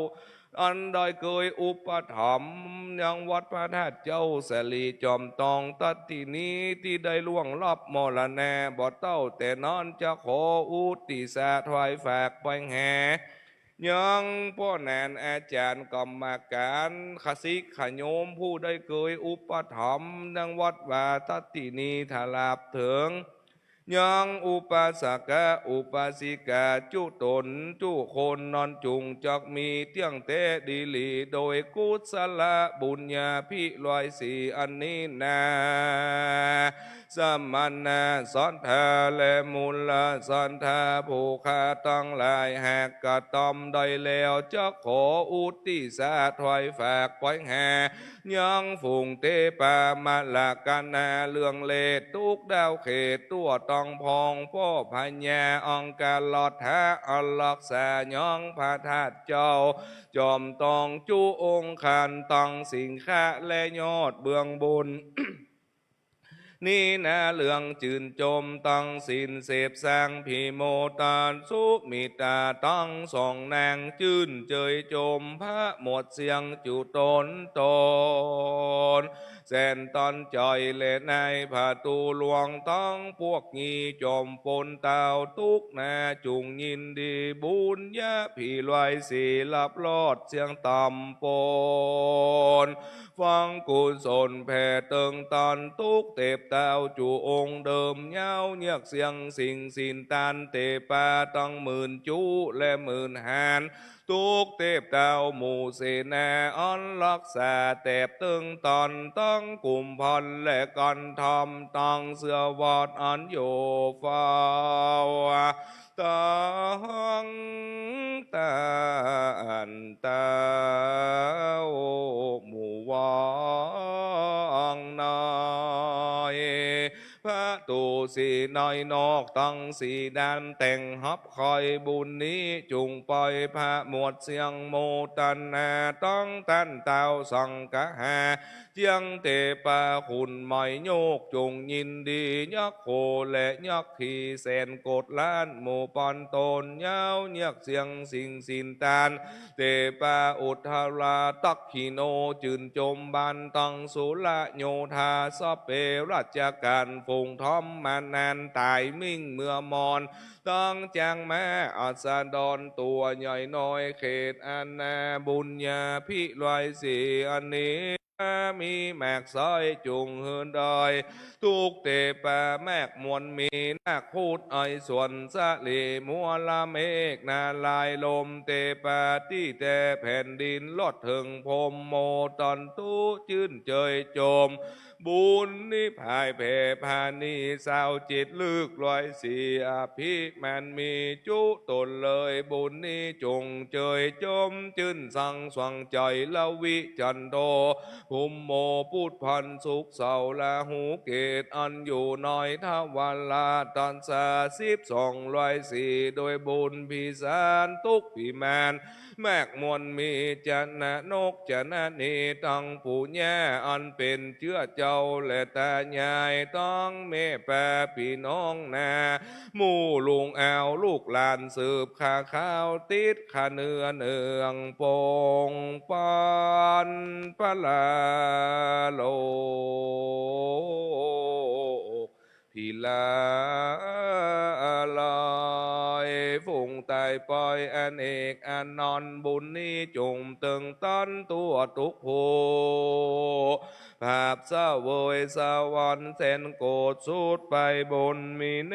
อันได้เกยอุปถัมภ์ยังวัดพระธาตุเจ้าสะหลีจอมตอง ตัตถินี ตี้ได้ล่วงลับมรณะบ่เต้าแต่นั้น จะขออุทิศถวายฝากไปแห่ยังป้อหนานอาจ๋ารย์กรรมก๋าน ขะสิกขะโยมผู้ได้เกยอุปถัมภ์ยังวัดวาตัตถินี ตลอดเถิง ยังอุปาสกะอุปาสิกาจุ๊ต๋นจุ๊คนนั้น จุ่งจักมีเตี้ยงแต๊ดีหลี โดยกุศละบุญญาภิรวยศรีอันนี้นา สมณะศรัทธาและมูลศรัทธาผู้ข้าตังหลาย หากกระตำได้แล้ว จะขออุทิศถวายฝากไปแห่ ยังฝูงเตปามาลากัณณา เรื่องเลดตุ๊กดาวเขตตั๋วตองพอง ป้อพญาองค์การลอดท้าอันรักษายังพระธาตุเจ้าจอมตองจุ๊องค์ขันตังสิงฆะและยอดเบื้องบน นี้นาเรื่องจื่นจมตังสิ้น เสพสร้างพิโมทย์สุมิตราตังสองนาง จื้นเจยจมพระหมดเสี้ยงจุ๊ต๋นต๋น แสนตันใจ๋และนายผาตู๋หลวงตังปวกนี้ จอมปนเต้าตุ๊กนา จุ่งยินดีบุญญาภิรวยศรี ลับรอดเสี้ยงต่ำปน ฟังกุศลแผ่เติงตันตุ๊กเตพเต้าจุ๊องค์เดิม ยาวเยือกเสี้ยงสิ่งสิ้นตัน เตปาตังหมื่นจุ๊และหมื่นหาน ตุ๊กเตพเต้าหมู่เสนาอันรักษาแตบเติงตัน ตังกุมภัณฑ์และกันธรรมตังเสื้อวอดอันอยู่เฝ้า ตังตันเต้าหมู่วังใน ประตู๋สี่ในนอกตังสี่ด้าน แต่งฮับใค่บุญนี้ จุ่งไปผะหมดเสี้ยงโมทนา ตังต้านเต้าสังฆาหา เจียงเตปาขุนไม้โยก จุ่งยินดียักษ์โขและยักษ์ขีแสนโกฏล้าน หมู่ปอนต๋น ยาวเยือกเสี้ยงสิ่งสิ้นตัน เตปาอุทราตักขิโณ จื่นจมบานตังสุรโยธา สัพเพราชการฝูงธรรมมานาน ต๋ายมิ่งเมื่อมอน ตังจางม้าอัสดรตั๋วใหญ่น้อย เขตอาณาบุญญาภิรวยศรีอันนี้ มีมากซ้อยจุ่งหื้อได้ ตุ๊กเตปาแมกมวลมี นาคคุดไอสวนสะหลีมัวละเมฆ นารายณ์ลมเตปาตี้แต่แผ่นดิน รอดเถิงพรหมโมตันตุ จื้นเจยจม บุญนี้ผายแผ่พานี ซาวเจ็ดลึกรวยศรีอภิมันมี จุ๊ต๋นเลยบุญนี้จุ่งเจยจม จื้นสังสว่างใจ๋ ลวิจันโท พรหมโม ปุตตะพันธ์ สุขเสาร์ ราหูเกต อันอยู่ในทวาระตัสสา สิบสองรวยศรี โดยบุญพิสารตุ๊กพิมาน มากมวลมี จนะนกจนะนี ตังปู่ย่าอันเป๋นเจื้อเจ้าและตายาย ตังแม่ป้าปี้น้องนา หมู่ลุงอาวลูกหลานสืบข้าขาว ติดข้าเนื้อเนืองปงปันปะลาโลก พิลาลัย ฝูงต๋ายไปอเนกอานนท์ บุญนี้จุ่งเติงตันตั๋วตุ๊กผู้ ผาบเสวยสวรรค์แสนโกฏสุดไปบน มีเน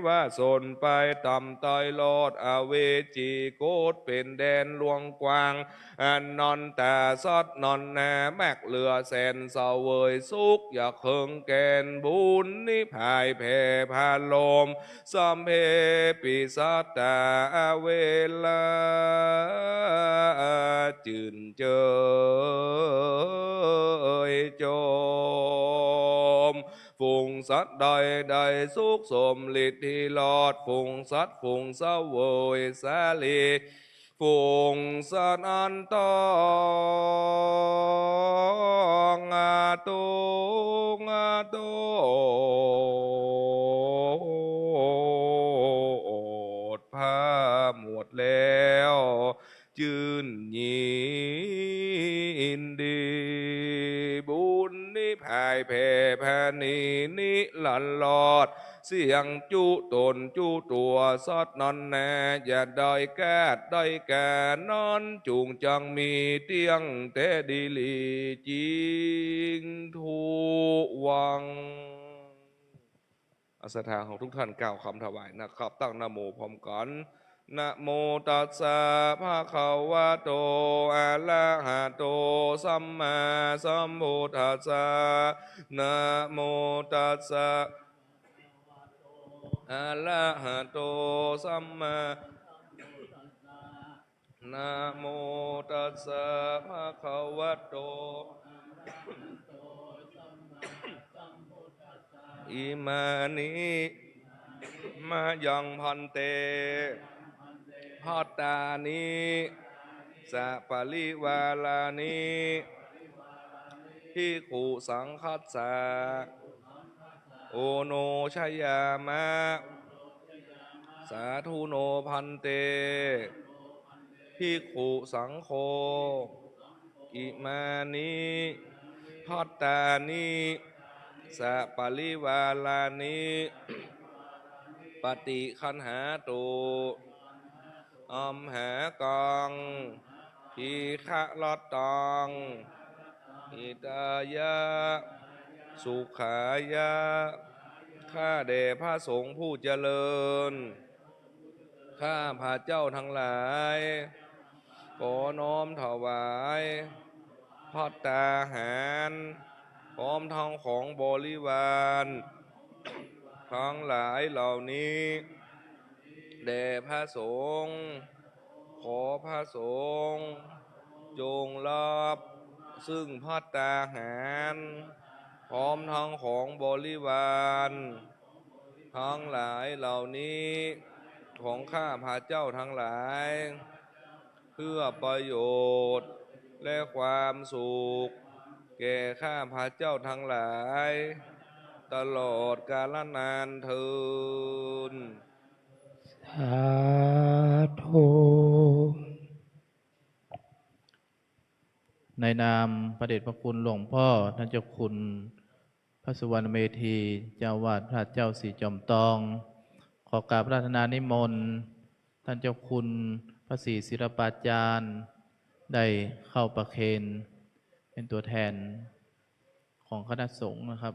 วะสนไปต่ำต๋ายรอด อเวจีโกฏเป๋นแดนลวงกว้าง อนันตาสัตว์นอนนา มากเหลือแสนเสวยสุข อย่าเคิงแก่น บุญนี้ผายแผ่ผาลม สัพเพปิสัตตาอเวรา จื้นเจยจ ยม ฝูงสัตว์ใดๆ สุขสมฤทธิรส ฝูงสัตว์ฝูงเสวยสาลี ฝูงสัตว์อันต้องอาทุกข์อาโศก ผ้าหมดแล้ว จื้นยินดี บุญนี้ผายแผ่พานีนิรันดร์ เสี้ยงจุต๋นจุตั๋วสัตว์นั้นแน่ อย่าได้แก้ได้แก่นั้น จุ่งจักมีเตี้ยงแต๊ดีหลีจิ่งทั่ววัง เอาศรัทธาของทุกท่านกล่าวคำถวายนะครับ ตั้งนะโมพร้อมกัน นะโมตัสสะ ภะคะวะโต อะระหะโต สัมมาสัมพุทธัสสะ นะโมตัสสะ อะระหะโต สัมมา นะโมตัสสะ ภะคะวะโต อิมานิ มะยัง ภันเต ภัตตานิ สะปะริวารานิ ภิกขุสังฆัสสะ โอโนชยามะ สาธุโน ภันเต ภิกขุสังโฆ อิมานิ ภัตตานิ สะปะริวารานิ ปะฏิคันหาตุ อัมหากัง ทีฆะรัตตัง หิตายะ สุขายะ ข้าแด่พระสงฆ์ผู้เจริญ ข้าพระเจ้าทั้งหลาย ขอน้อมถวาย ภัตตาหาร พร้อมทั้งของบริวาร ทั้งหลายเหล่านี้ แด่พระสงฆ์ ขอพระสงฆ์ จงรับ ซึ่งภัตตาหาร พร้อมทั้งของบริวาร ทั้งหลายเหล่านี้ ของข้าพระเจ้าทั้งหลาย เพื่อประโยชน์ และความสุข แก่ข้าพระเจ้าทั้งหลาย ตลอดกาลนานเทอญ สาธุ ในนามพระเดชพระคุณหลวงพ่อ ท่านเจ้าคุณ พระสุวรรณเมธี เจ้าอาวาสพระเจ้าศรีจอมตอง ขอกราบอาราธนานิมนต์ ท่านเจ้าคุณพระศรีศิลปาจารย์ ได้เข้าประเคน เป็นตัวแทนของคณะสงฆ์นะครับ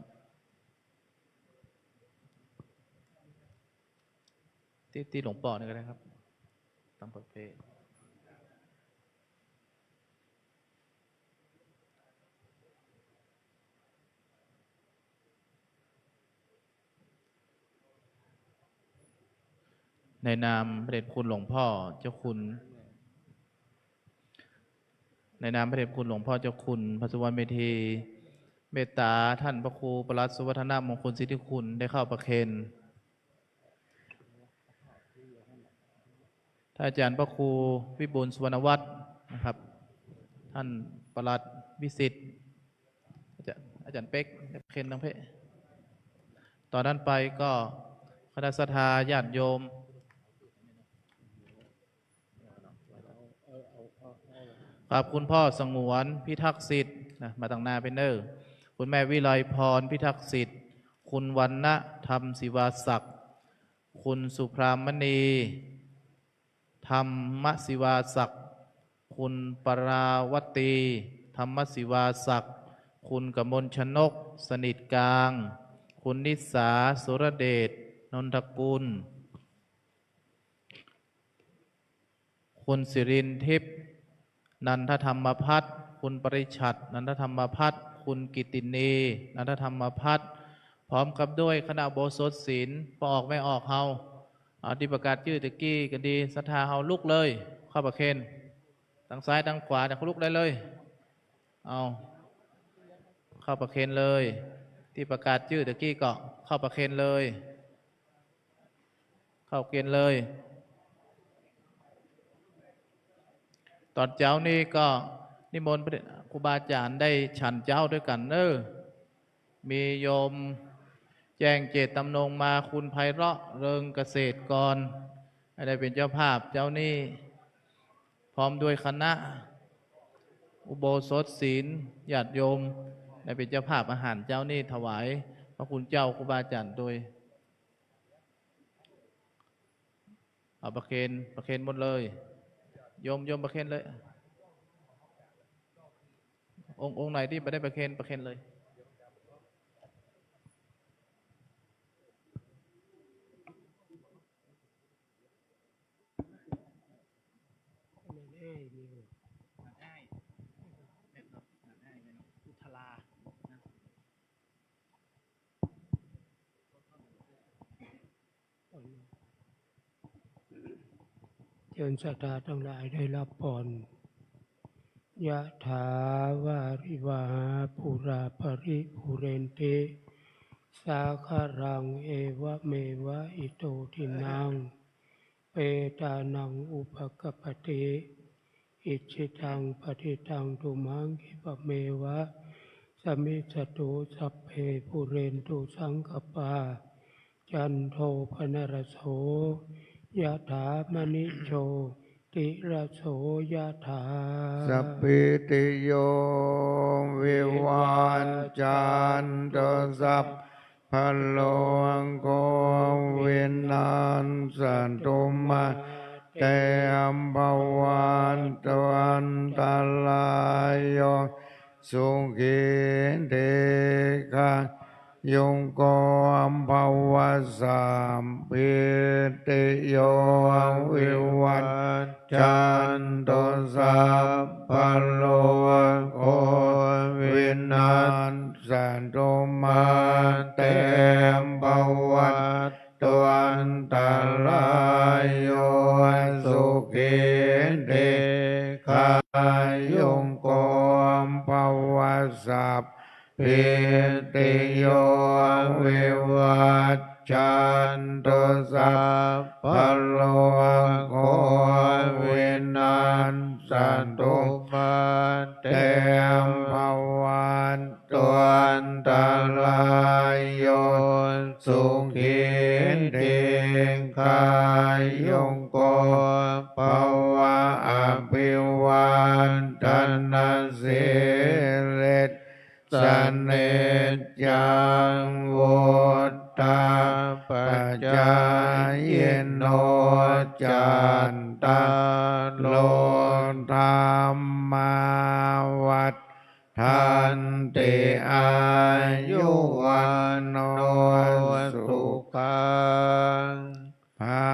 ตี้ ตี้หลวงป้อนี่ก็ได้ครับ ต๋ามประเพณี ในนามพระเดชคุณหลวงพ่อเจ้าคุณ ในนามพระเดชคุณหลวงพ่อเจ้าคุณ พระสุวรรณเมธี เมตตาท่านพระครูปลัดสุวัฒนมงคลสิทธิคุณ ได้เข้าประเคน ท่านอาจารย์พระครูวิบูลย์สุวรรณวัฒน์นะครับ ท่านปลัดวิสิทธิ์ อาจารย์ อาจารย์เป๊ก เคนตังเพะ ต่อนั้นไปก็คณะศรัทธาญาติโยม ครับ คุณพ่อสงวนพิทักษ์สิทธิ์นะ มาตังหน้าเปิ้นเน่อ คุณแม่วิไลพรพิทักษ์สิทธิ์ คุณวรรณธรรมศิวาศักดิ์ คุณสุพรามณี ธรรมศิวาศักดิ์ คุณปราวตี ธรรมศิวาศักดิ์ คุณกมลชนก สนิทกลาง คุณนิสา สุรเดช นนทกุล คุณสิรินทิพย์ นันทธรรมพัฒน์ คุณปริชัด นันทธรรมพัฒน์ คุณกิตตินี นันทธรรมพัฒน์ พร้อมกับด้วยคณะอุโบสถศีล ป้อออกแม่ออกเฮา เอาตี้ประกาศจื้อตะกี้กั๋นดี ศรัทธาเฮาลุกเลย เข้าประเคน ตังซ้ายตังขวาเนี่ยเขาลุกได้เลย เอา เข้าประเคนเลย ตี้ประกาศจื้อตะกี้ก็เข้าประเคนเลย เข้าประเคนเลย ต๋อนเจ๊านี้ก็นิมนต์พระครูบาอาจ๋ารย์ได้ฉันเจ๊าตวยกั๋นเน่อ มีโยมแจ้งเจตจำนงมา คุณไพเราะห์ เริงเกษตรกร ได้เป๋นเจ้าภาพเจ๊านี้ พร้อมด้วยคณะ อุโบสถศีล ญาติโยม ได้เป๋นเจ้าภาพอาหารเจ๊านี้ ถวายพระคุณเจ้าครูบาอาจ๋ารย์ตวย เอาประเคน ประเคนหมดเลย โยม โยมประเคนเลย องค์ องค์ไหนตี้บ่ได้ประเคน ประเคนเลย เชิญศรัทธาตังหลายได้รับพร ยะถา วาริวาหา ปูรา ปะริปูเรนติ สาคะรัง เอวะเมวะ อิโต ทินนัง เปตานัง อุปะกัปปะติ อิจฉิตัง ปะฏิตัง ตุมหัง คิปะเมวะ สะมิชฌะตุ สัพเพ ปูเรนตุ สังกัปปา จันโท ปะนะระโส ยะถา มะณิ โชติระโส ยะถา สัพพีติโย วิวัชชันตุ สัพพะโรโค วินัสสะตุ มา เต ภะวัตวันตะราโย สุขี ทีฆายุโก ภะวะ สัพพีติโย วิวัชชันตุ สัพพะโรโค วินัสสะตุ มา เต ภะวัต วันตะราโย สุขี ทีฆายุโก ภะวะ สัพพีติโย วิวัชชันตุ สัพพะโรโค วินัสสะตุ มา เต ภะวัต วันตะราโย สุขี ทีฆายุโก ภะวะ อะภิวาทะนะสีลิสสะ นิจจัง วุฑฒาปะจายิโน จัตตาโร ธัมมา วัฑฒันติ อายุ วัณโณ สุขัง พะ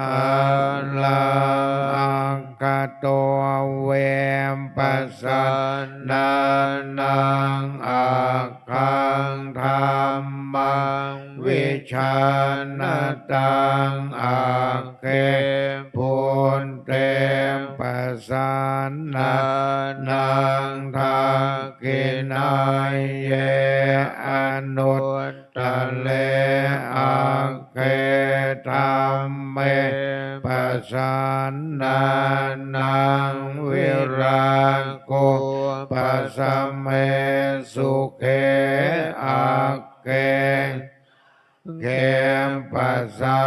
ลัง อัคคะโต วิปัสสะนานัง อัคขัง ธัมมัง วิจานะตัง อัค เข พุทเท ปัสสะนานัง ทักขิณาเย อนุตตะเร อัคเข ธัมเม ปัสสะนานัง วิราโก ปัสสะเม สุเข อัคเข เข ปัสสะ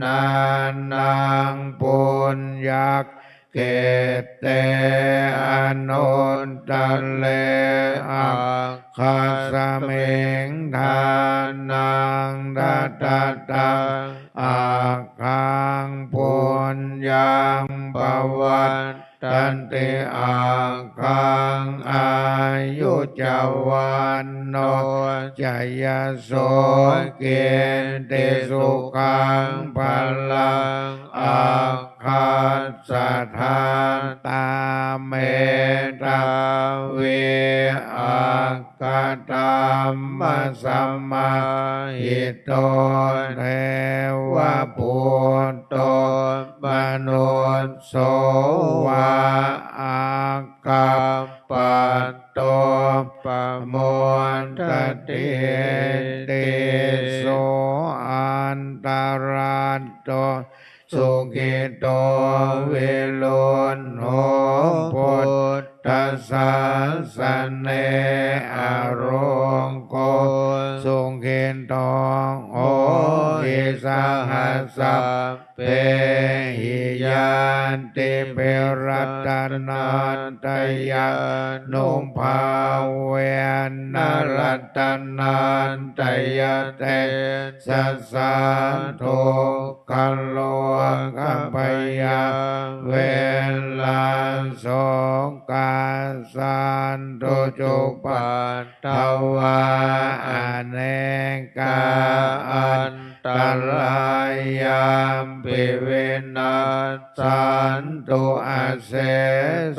นานัง ปุญญัคเขเต อนุตตะเร อัคคัสสะมิง ทานัง ดัตตะตัง อัคขัง ปุญญัง ปะวัต ตันติ อัคขัง อายุ จะ วัณโณ จะ ยะโส กิตติ สุขัง พะลัง อัคคัสสะ ทาตา เมธาวี อัคคะธัมมะสะมาหิโต เทวปุตโต มนุสโสวา อัคคัปปะโต ปะโมทะ สุขิตโต วิรุฬโห พุทธสสะเน อโลโก สุขิตโต โหติ สห สัพเพหิ ญาติปิ รัตนัตตยานุภาเวนะ รัตนัตตยเตจสสา ทุกขโรคภัยยาเวระ โศกาสันตุจุปัฏฐวา อเนกาอันตรายาปิ วินัสสันตุ อเส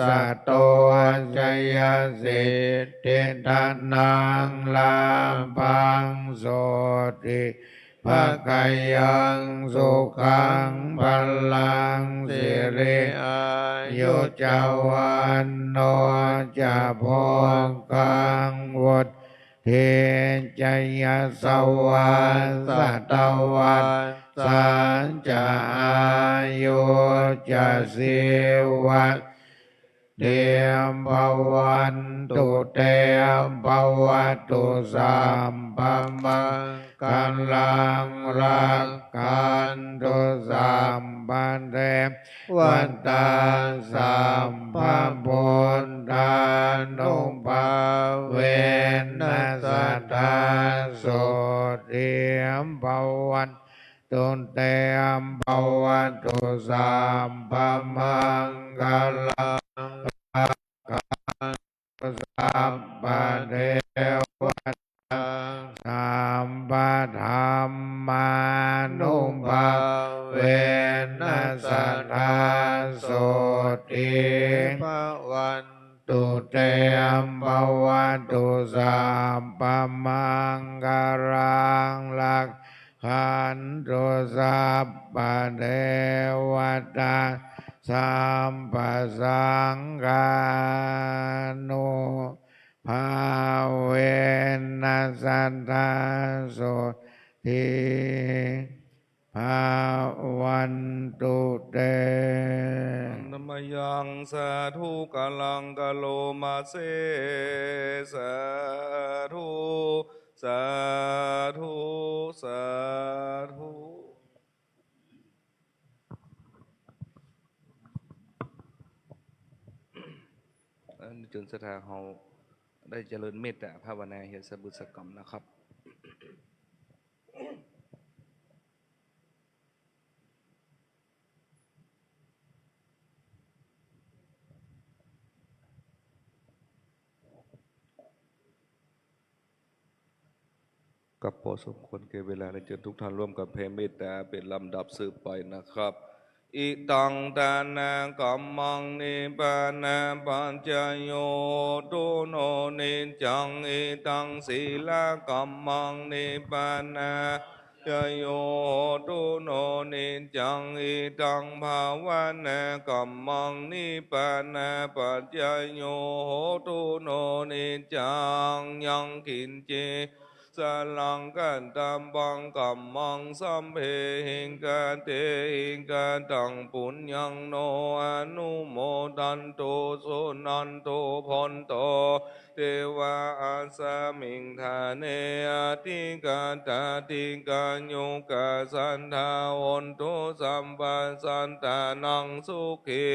สะโต จยสิทธิ ธนัง ลาภัง โสติ ภะคะยัง สุขัง พะลัง สิริ อายุ จะ วัณโณ จะ โภคัง วุฒ ฒี จะ ยะสะวา สะตะวัสสา จะ อายุ จะ สีวะ เต ภะวันตุ เต ภะวะตุ สัพพะมังคะลัง รักขันตุ สัพพะเทวตา สัพพะพุทธานุภาเวนะ สะทา โสติ ภะวันตุ เต ภะวะตุ สัพพะมังคะลัง รักขันตุ สัพพะเทวตา สัพพะธัมมานุภาเวนะ สะทา โสติ ภะวัน ตุ เต ภะวะตุ สัพพะมังคะลัง รักขันตุ สัพพะเทวตา สัพพะสังฆานุภาเวนะ สะทา โสติ ภะวันตุ เต มังคะมายัง สาธุ กะลัง กะโรมาเส สาธุ สาธุ สาธุ เอ่อ จนศรัทธาเฮาได้เจริญเมตตาภาวนาเหียสะบึดสะก๋ำนะครับ ก็พอสมควรแก่เวลา และเจิญทุกท่านร่วมกั๋นแผ่เมตตาเป๋นลำดับสืบไปนะครับ อิทังทานะกัมมัง นิพพานะปัจจโย โหตุโน นิจจัง อิทังสีละกัมมัง นิพพานะ จโย โหตุโน นิจจัง อิทังภาวนากัมมัง นิพพานะปัจจโย โหตุโน นิจจัง ยังกิญจิ สะลังคะตะปังกัมมัง สัพเพหิกะเตหิกะตัง ปุญญังโน อนุโมทันตุ สุนันตุ โพนโต เตวา อัสสะมิงฐาเน อะทิกาตาทิกายุกา สัตถา โหนตุ สัพพะสัตถานัง สุขี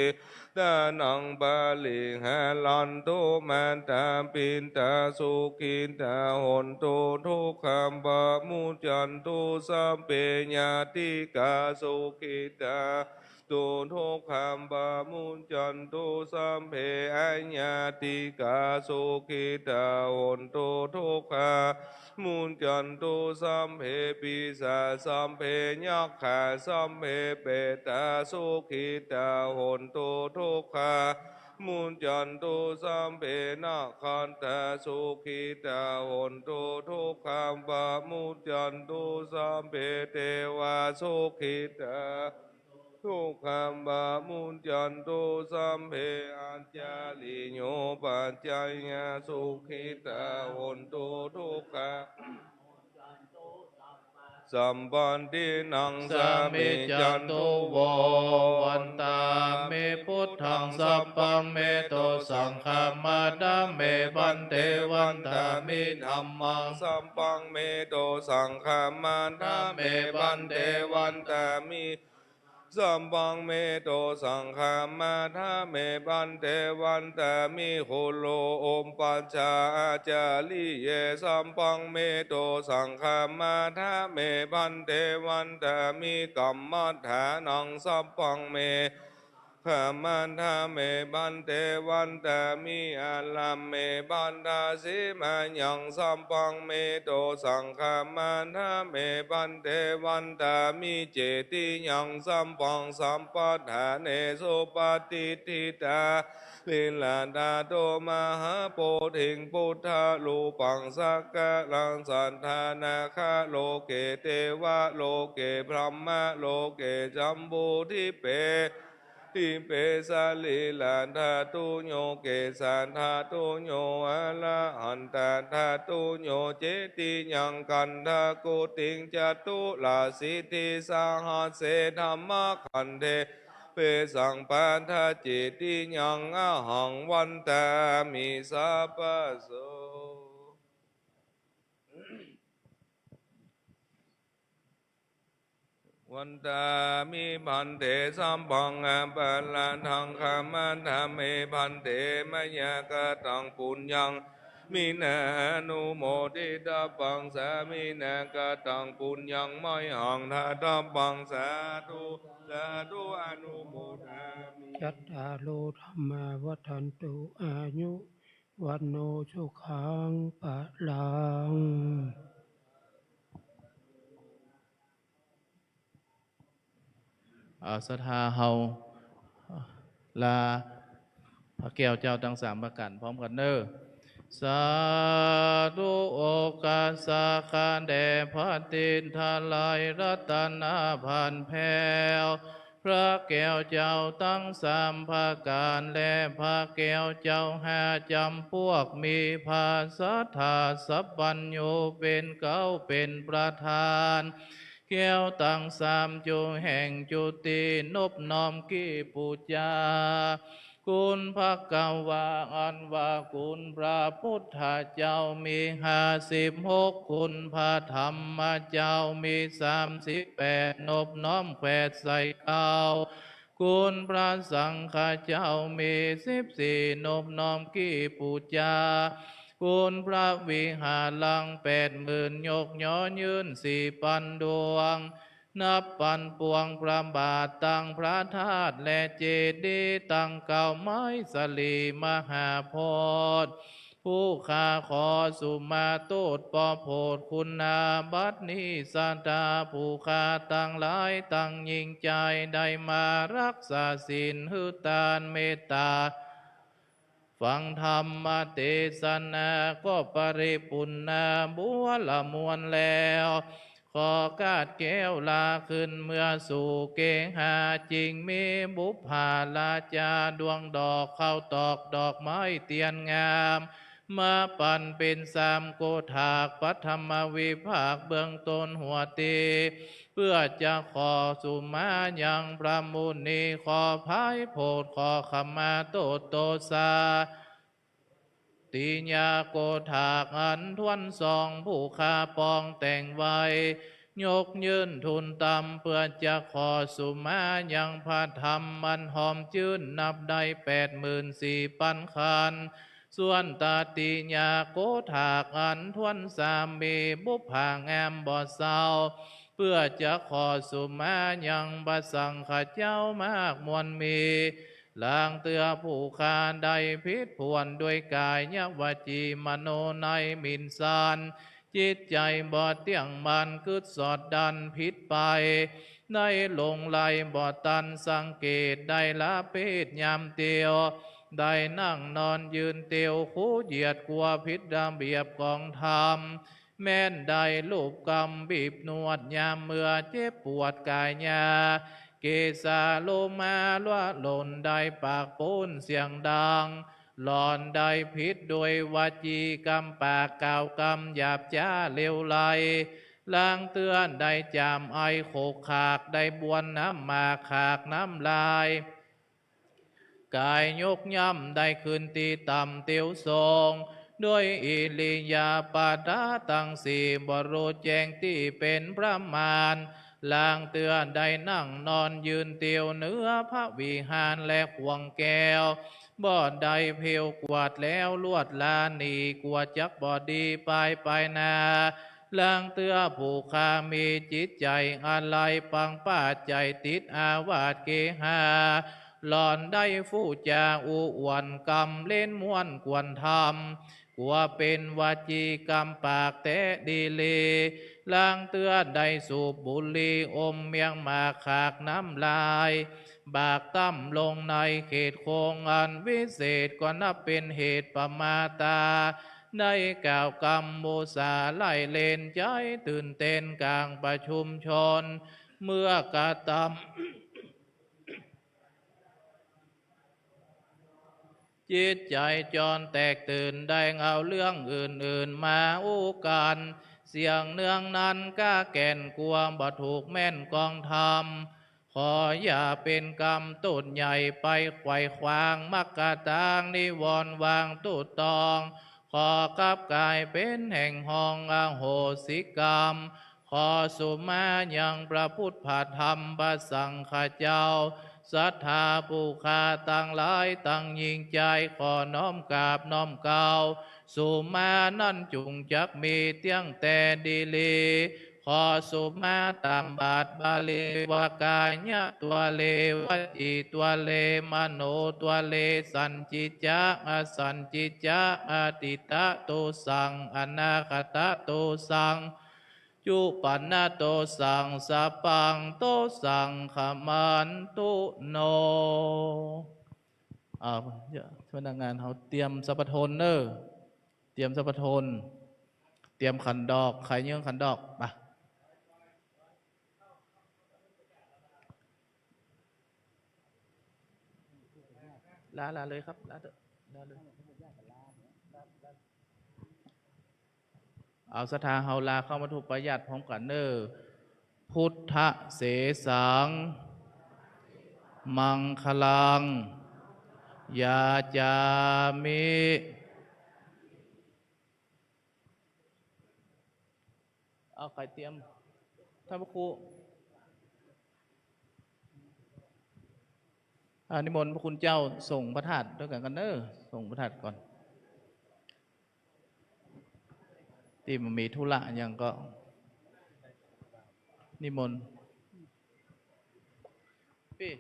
ตานัง ปะริหารันตุ มาตาปิตา สุขีตา โหนตุ ทุกขัง ปะมุจจันตุ สัพเพญาติกา สุขีตา ตุ ทุกขัง ปะมุจจันตุ สัพเพ อะญาติกา สุขีตา โหนตุ ทุกขัง มุจจันตุ สัพเพ ปีศาจ สัพเพ ยักขา สัพเพ เปตา สุขีตา โหนตุ ทุกขัง มุจจันตุ สัพเพ นักขัตตา สุขีตา โหนตุ ทุกขัง ปะมุจจันตุ สัพเพ เตวา สุขีตา ทุกขัง ปะมุจจันตุ สัพเพ อัจจาริโย ปัจจายา สุขีตา โหนตุ ทุกขัง สัมปัตตินัง สามิจฉันตุ โว วันตามิ พุทธัง สัพพัง เม โต สังฆามาทะ เม ภันเต วันตามิ ธัมมัง สัพพัง เม โต สังฆามาทะ เม ภันเต วันตามิ สัพพัง เม โต สังฆามาทะ เม ภันเต วันตามิ คุโร อุปัชฌาอาจาริเย สัพพัง เม โต สังฆามาทะ เม ภันเต วันตามิ กัมมัฏฐานัง สัพพัง เม ฆามาทะ เม ภันเต วันตามิ อารัมเม ภันทะ สีมายัง สัพพัง เม โต สังฆามาทะ เม ภันเต วันตามิ เจติยัง สัพพัง สัพพัฏฐาเน สุปะติฏฐิตา ลิลลาธาตุ มหาโพธิง พุทธารูปัง สักการัง สัตถานาคา โลเก เตวะโลเก พรหมโลเก จัมบูทิปเป ทิปเป สะรีระธาตุโย เกสาธาตุโย อรหันตาธาตุโย เจติยัง คันธะกุติง จตุราสิทธิสหัสเส ธัมมะคันเท เปสังปาทะ เจติยัง อหัง วันตามิ สัพพะโส วันตามิ ภันเต สัพพัง อปะราธัง ฆามาทะ เม ภันเต มะยะกะตัง ปุญญัง สามินะ อนุโมทิตัพพัง สามินะ กะตัง ปุญญัง มะยหัง ทาตัพพัง สาธุ สาธุ อนุโมทามิ จัตตาโร ธัมมา วัฑฒันตุ อายุ วัณโณ สุขัง พะลัง เอ่อ ศรัทธาเฮา ลาพระแก้วเจ้าตังสามประก๋านพร้อมกั๋นเน่อ สาธุ โอกัสสะ ข้าแด่พระเตนทะไลยรัตนพันแผ้ว พระแก้วเจ้าตังสามประก๋าน และพระแก้วเจ้าห้าจ๋ำปวก มีพระสัตถาสัพพัญญูเป๋นเก๊าเป๋นประธาน แก้วตังสามจุ่งแห่งจุติ นบน้อมกี้ปู๋จา คุณภควา อันว่าคุณพระพุทธเจ้ามีห้าสิบหก คุณพระธรรมเจ้ามีสามสิบแปด นบน้อมแขวดใส่เก๊า คุณพระสังฆเจ้ามีสิบสี่ นบน้อมกี้ปู๋จา คุณพระวิหารังแปดหมื่น ยกย้อยื่นสี่ปันดวง นับปันปวงพระบาทตังพระธาตุและเจดีย์ตังเก้าไม้สลีมหาโพธิ์ ผู้ข้าขอสุมาโตษปอโผดคุณนาบัดนี้ ศรัทธาผู้ข้าตังหลายตังยิ่งใจ๋ได้มารักษาศีล หื้อตานเมตตา ฟังธรรมเตสนาก็ปริปุณณาบัวละมวลแล้ว ขอคาดแคล้วลาขึ้นเมือสู่เกหา จิ่งมีบุปผาราจาดวงดอกข้าวตอกดอกไม้เตียนงาม มาปันเป๋นสามโกฏากปัทมวิภาคเบื้องต้นหัวตี้ เปื้อจะขอสุมายังพระมุนี ขออภัยโผดขอขมาโตษโตษา ติยาโกฏากอันถ้วนสองผู้ข้าปองแต่งไว้ ยกยื่นทูลต๋ามเปื้อจะขอสุมายังพระธรรมอันหอมจื้นนับได้แปดหมื่นสี่ปันขัน ส่วนตติยาโกฏากอันถ้วนสามมีบุปผางามบ่เศร้า เปื้อจะขอสุมายังพระสังฆเจ้ามากมวลมี ลางเตื้อผู้ข้าได้ผิดผวนด้วยก๋ายวจีมโนในหมิ่นสัน จิตใจ๋บ่เตี้ยงมั่นกึ๊ดสอดดันผิดไป ได้หลงไหลบ่ตันสังเกต ได้ละเพศยามเตียว ได้นั่งนอนยืนเตียว คูเหยียดกั๋วผิดระเบียบของธรรม แม้นได้ลูบกำบีบนวดยามเมื่อเจ็บปวดก๋ายา เกสาโลมาละหล่นได้ปากปูนเสียงดัง หล่อนได้ผิดด้วยวจีกำปากกล่าวกำหยาบจ๊าเลวไหล ลางเตื้อได้จ๋ามไอขกขาก ได้บ้วนน้ำหมากขากน้ำลาย ก๋ายยกย่ำได้ขึ้นตี้ต่ำเตียวสอง ด้วยอิริยาบถะตังสี่ บ่ฮู้แจ้งตี้เป๋นประมาณ ลางเตื้อได้นั่งนอนยืนเตียวเหนือพระวิหารและข่วงแก้ว บ่ได้เพลวกวาดแล้วลวดลาหนี กั๋วจักบ่ดีปายไปนา ลางเตื้อผู้ข้ามีจิตใจ๋อาลัย ปังป้าใจ๋ติดอาวาสเกหา หล่อนได้ฟู่จ๋าอู้อ่วน กำเล่นม่วนกวนธรรม กั๋วเป๋นวจีกรรมปากแต๊ดีหลี ลางเตื้อได้สูบบุหรี่อมเมียงหมากขากน้ำลาย บากต้ำลงในเขตโคงอันวิเศษ ก็นับเป๋นเหตุประมาทา ได้กล่าวกำมุสาไล่เล่นใจ๋ตื่นเต้นก๋างประชุมชน เมื่อกระทำ จิตใจ๋จรแตกตื่น ได้เอาเรื่องอื่นๆ มาอู้กั๋น เสียงเนืองนั้นก้าแก่น กั๋วบ่ถูกแม่นกองธรรม ขออย่าเป๋นกรรมโต้ษใหญ่ ไปไขว่ขวางมรรคตาง นิวรณ์วางตู้ตอง ขอคับก๋ายเป๋นแห่งห้องอโหสิกรรม ขอสุมายังพระพุทธพระธรรมพระสังฆเจ้า ศรัทธาผู้ข้าตังหลายตังยิ่งใจ๋ ขอน้อมกราบน้อมเกล้า สุมานั้นจุ่งจักมีเตี้ยงแต๊ดีหลี ขอสุมาต๋ามบาทบาลีว่า ก๋ายะตัวเล วจีตัวเล มโนตัวเล สัญญิจจะ อสัญญิจจะ อตีตะโตสัง อนาคตะโตสัง จุปันนะโตสัง สัพพังโตสัง ขมันตุโน เอา พนักงานเฮาเตรียมสัพพะทนเน่อ เตรียมสัพพะทน เตรียมขันดอก ใผเยื่องขันดอก ไป ลา ลาเลยครับ ลาเต๊อะ ลาเลย เอาศรัทธาเฮาลาเข้ามัตถุปยัตติพร้อมกั๋นเน่อ พุทธัสเสสัง มังคลัง ยาจามิ เอา ใผเตรียม ท่านพระครู อ่า นิมนต์พระคุณเจ้าส่งพระธาตุด้วยกั๋นกั๋นเน่อ ส่งพระธาตุก่อน ตี้มันมีธุระหยังก็ นิมนต์ ปี้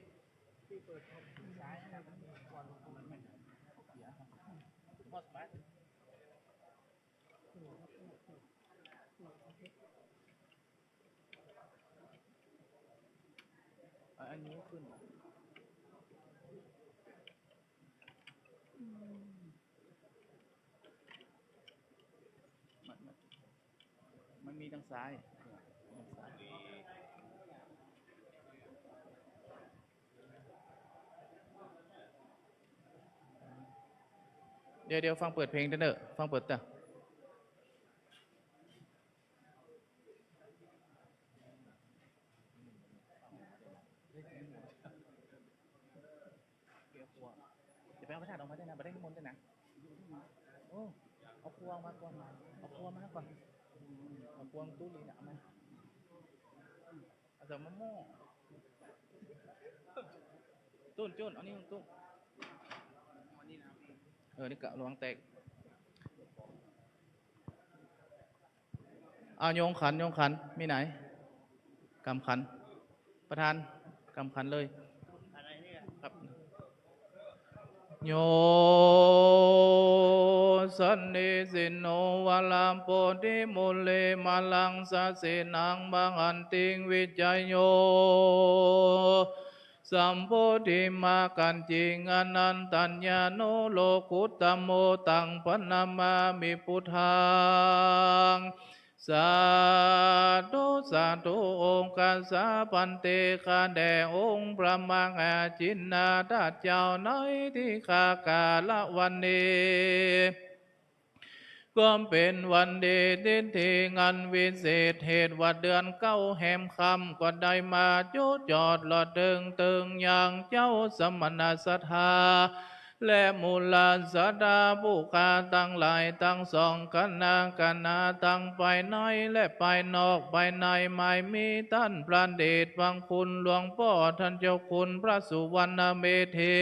อันนี้ขึ้น มัน มัน มันมีตางซ้าย ตางซ้าย เดี๋ยว เดี๋ยวฟังเปิดเพลงเต๊อะเน่อ ฟังเปิดเต๊อะ เดี๋ยวครัว เดี๋ยวไปเอาพระธาตุออกมาด้วยนะ บ่ได้นิมนต์ด้วยนะ โอ้ เอาครัวมาก่อน เอาครัวมาก่อน เอาครัวตู้ลีน่ะ เอามา เอาใส่หม้อ จุ้น จุ้น เอานี่จุ้น เออ นี่กะระวังแตก เอาโยงขัน โยงขัน มีไหน กำขัน ประธาน กำขันเลย ครับ โย สันนิสินโน วะระโพธิมูเล มะรังสะเสนัง มหันติง วิจัยโย สัมโพธิมัคคัญญิง อนันตัญญานุโลกุตตะโม ตังพะนะมามิ พุทธัง สาธุ สาธุ โอฆัสสะ ภันเต ข้าแด่องค์พระมหาจินดาเจ้า ในทิคาคารวะนี้ ก็เป๋นวันดีทิธีอันวิเศษ เหตุว่าเดือนเก้าแฮมค่ำ ก็ได้มาจุจอดรอดเถิงเติงยังเจ้าสมณะศรัทธา และมูลศรัทธาผู้ข้าตังหลายตังสองคณะ คณะตังภายในและภายนอก ภายในหมายมีต้านพระเดชพระคุณหลวงป้อต้านเจ้าคุณพระสุวรรณเมธี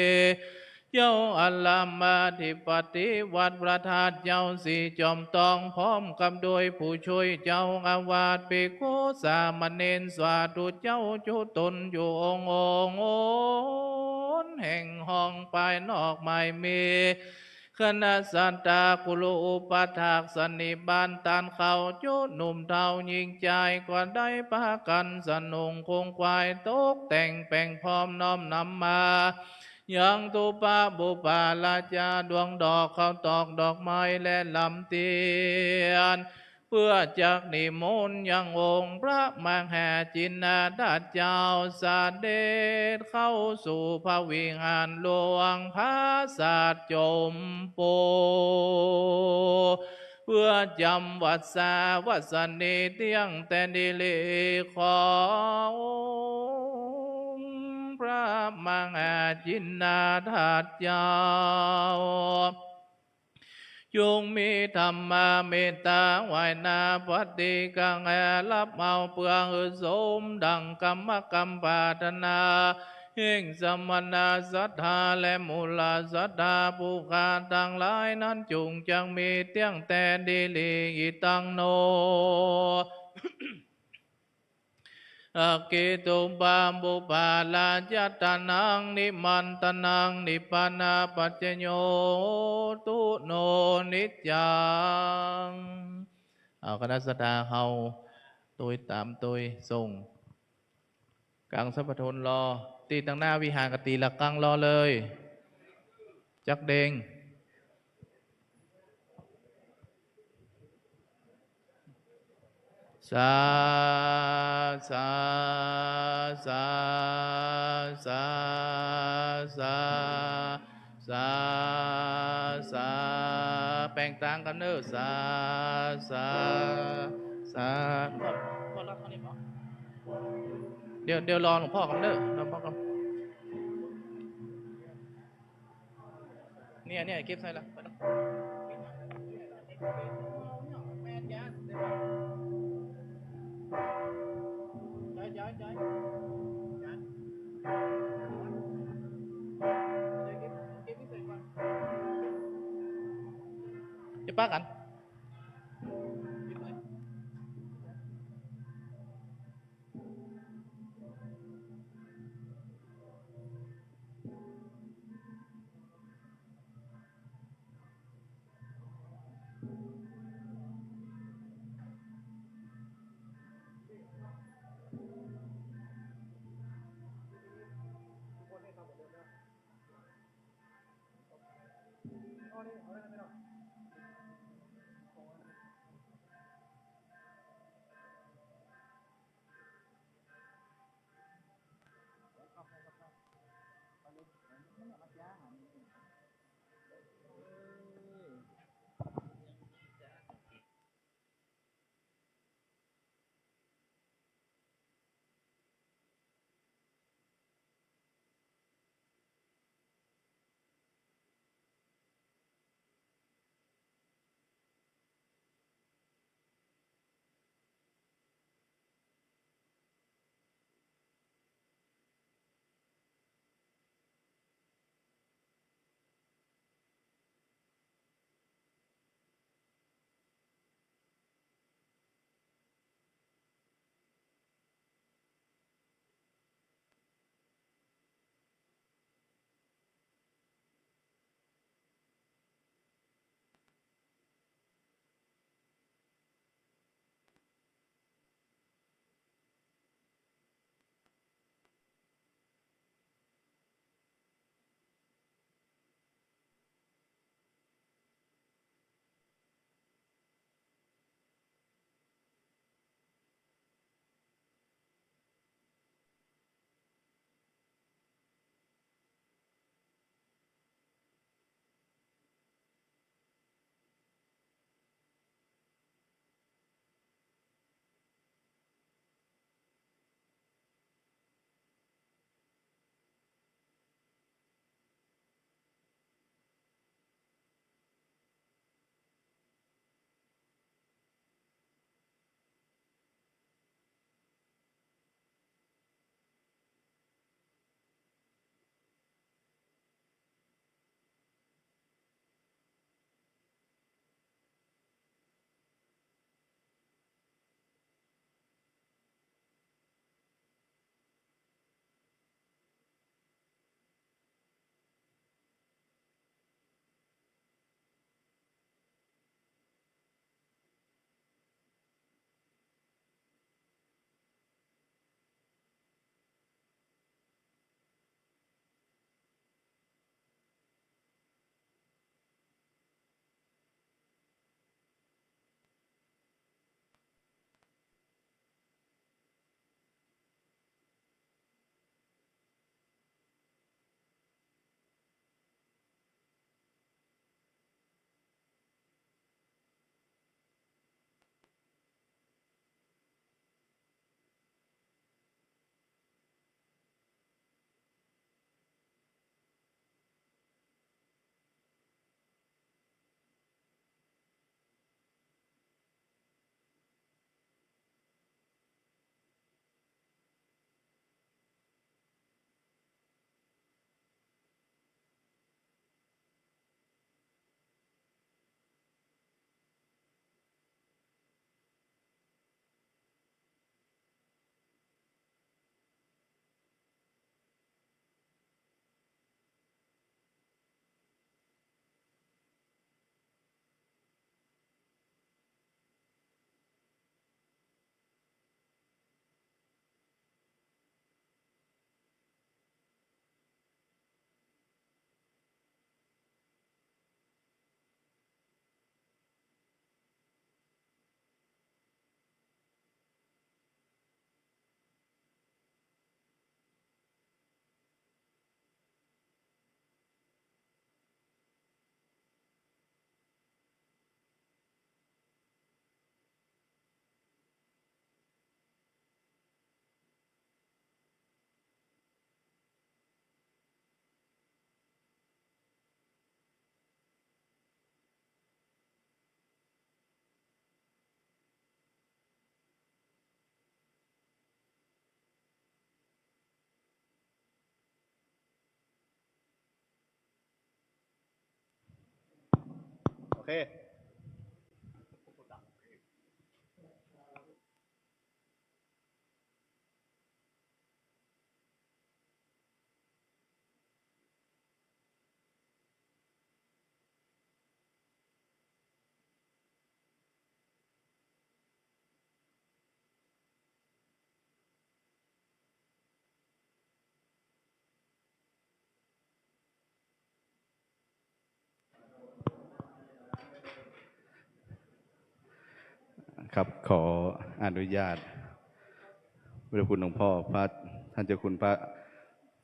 เจ้าอารามอธิปติวัดพระธาตุเจ้าสี่จอมตอง พร้อมกับโดยผู้ช่วยเจ้าอาวาส ภิกขุสามเณร สาธุเจ้าจุตนอยู่องค์องค์ แห่งห้องภายนอกหมายมี คณะศรัทธาครูอุปัฏฐากสันนิบาตต้านเขา จุหนุ่มเฒ่าญิงจาย ก็ได้ปากั๋นสนุ่งคงควาย ตกแต่งแป๋งพร้อมน้อมนำมา ยังธูปะบุปผาราจา ดวงดอกข้าวตอกดอกไม้และลำเตียน เปื้อจักนิมนต์ยังองค์พระมหาจินนาถเจ้า เสด็จเข้าสู่พระวิหารหลวงผาสาทจมปู เปื้อจ๋ำวัสสาวัสนีเตี้ยงแต่ดีหลีขององค์พระมหาจินนาถเจ้า จงมีธรรมาเมตตาไหว้หน้าปฏิกังแอรับเอาเปื้อหื้อสมดังกรรมกำปรารถนา แห่งสมณะศรัทธาและมูลศรัทธาผู้ข้าตังหลายนั้น จุ่งจักมีเตี้ยงแต่ดีหลีอีตังโน อคคิตุปปาปุปปาราชะตานัง นิมันตานัง นิพพานาปัจจโย โหตุโน นิจจัง เอาคณะศรัทธาเฮา ตวยต๋ามตวยส่ง กังสัพพะทนรอ ตี้ตังหน้าวิหารกะตี้ละกังรอเลย จักเด้ง สา สา สา สา สา แป๋งตางกั๋นเน่อ สา สา สา เดี๋ยว เดี๋ยวรอหลวงป้อก่อนเน่อ หลวงป้อก่อน เนี่ย เนี่ย เก็บใส่ละ ไปละ จะปะกั๋น เค ครับ ขออนุญาต พระคุณหลวงพ่อพระ ท่านเจ้าคุณพระ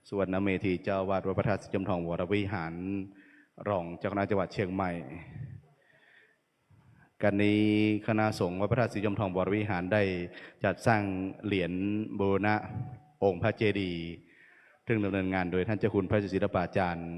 สุวรรณเมธี เจ้าอาวาสวัดพระธาตุสีจอมทองวรวิหาร รองเจ้าคณะจังหวัดเชียงใหม่ กันนี้คณะสงฆ์วัดพระธาตุสีจอมทองวรวิหารได้จัดสร้างเหรียญบูรณะองค์พระเจดีย์ ซึ่งดำเนินงานโดยท่านเจ้าคุณพระศิลปาจารย์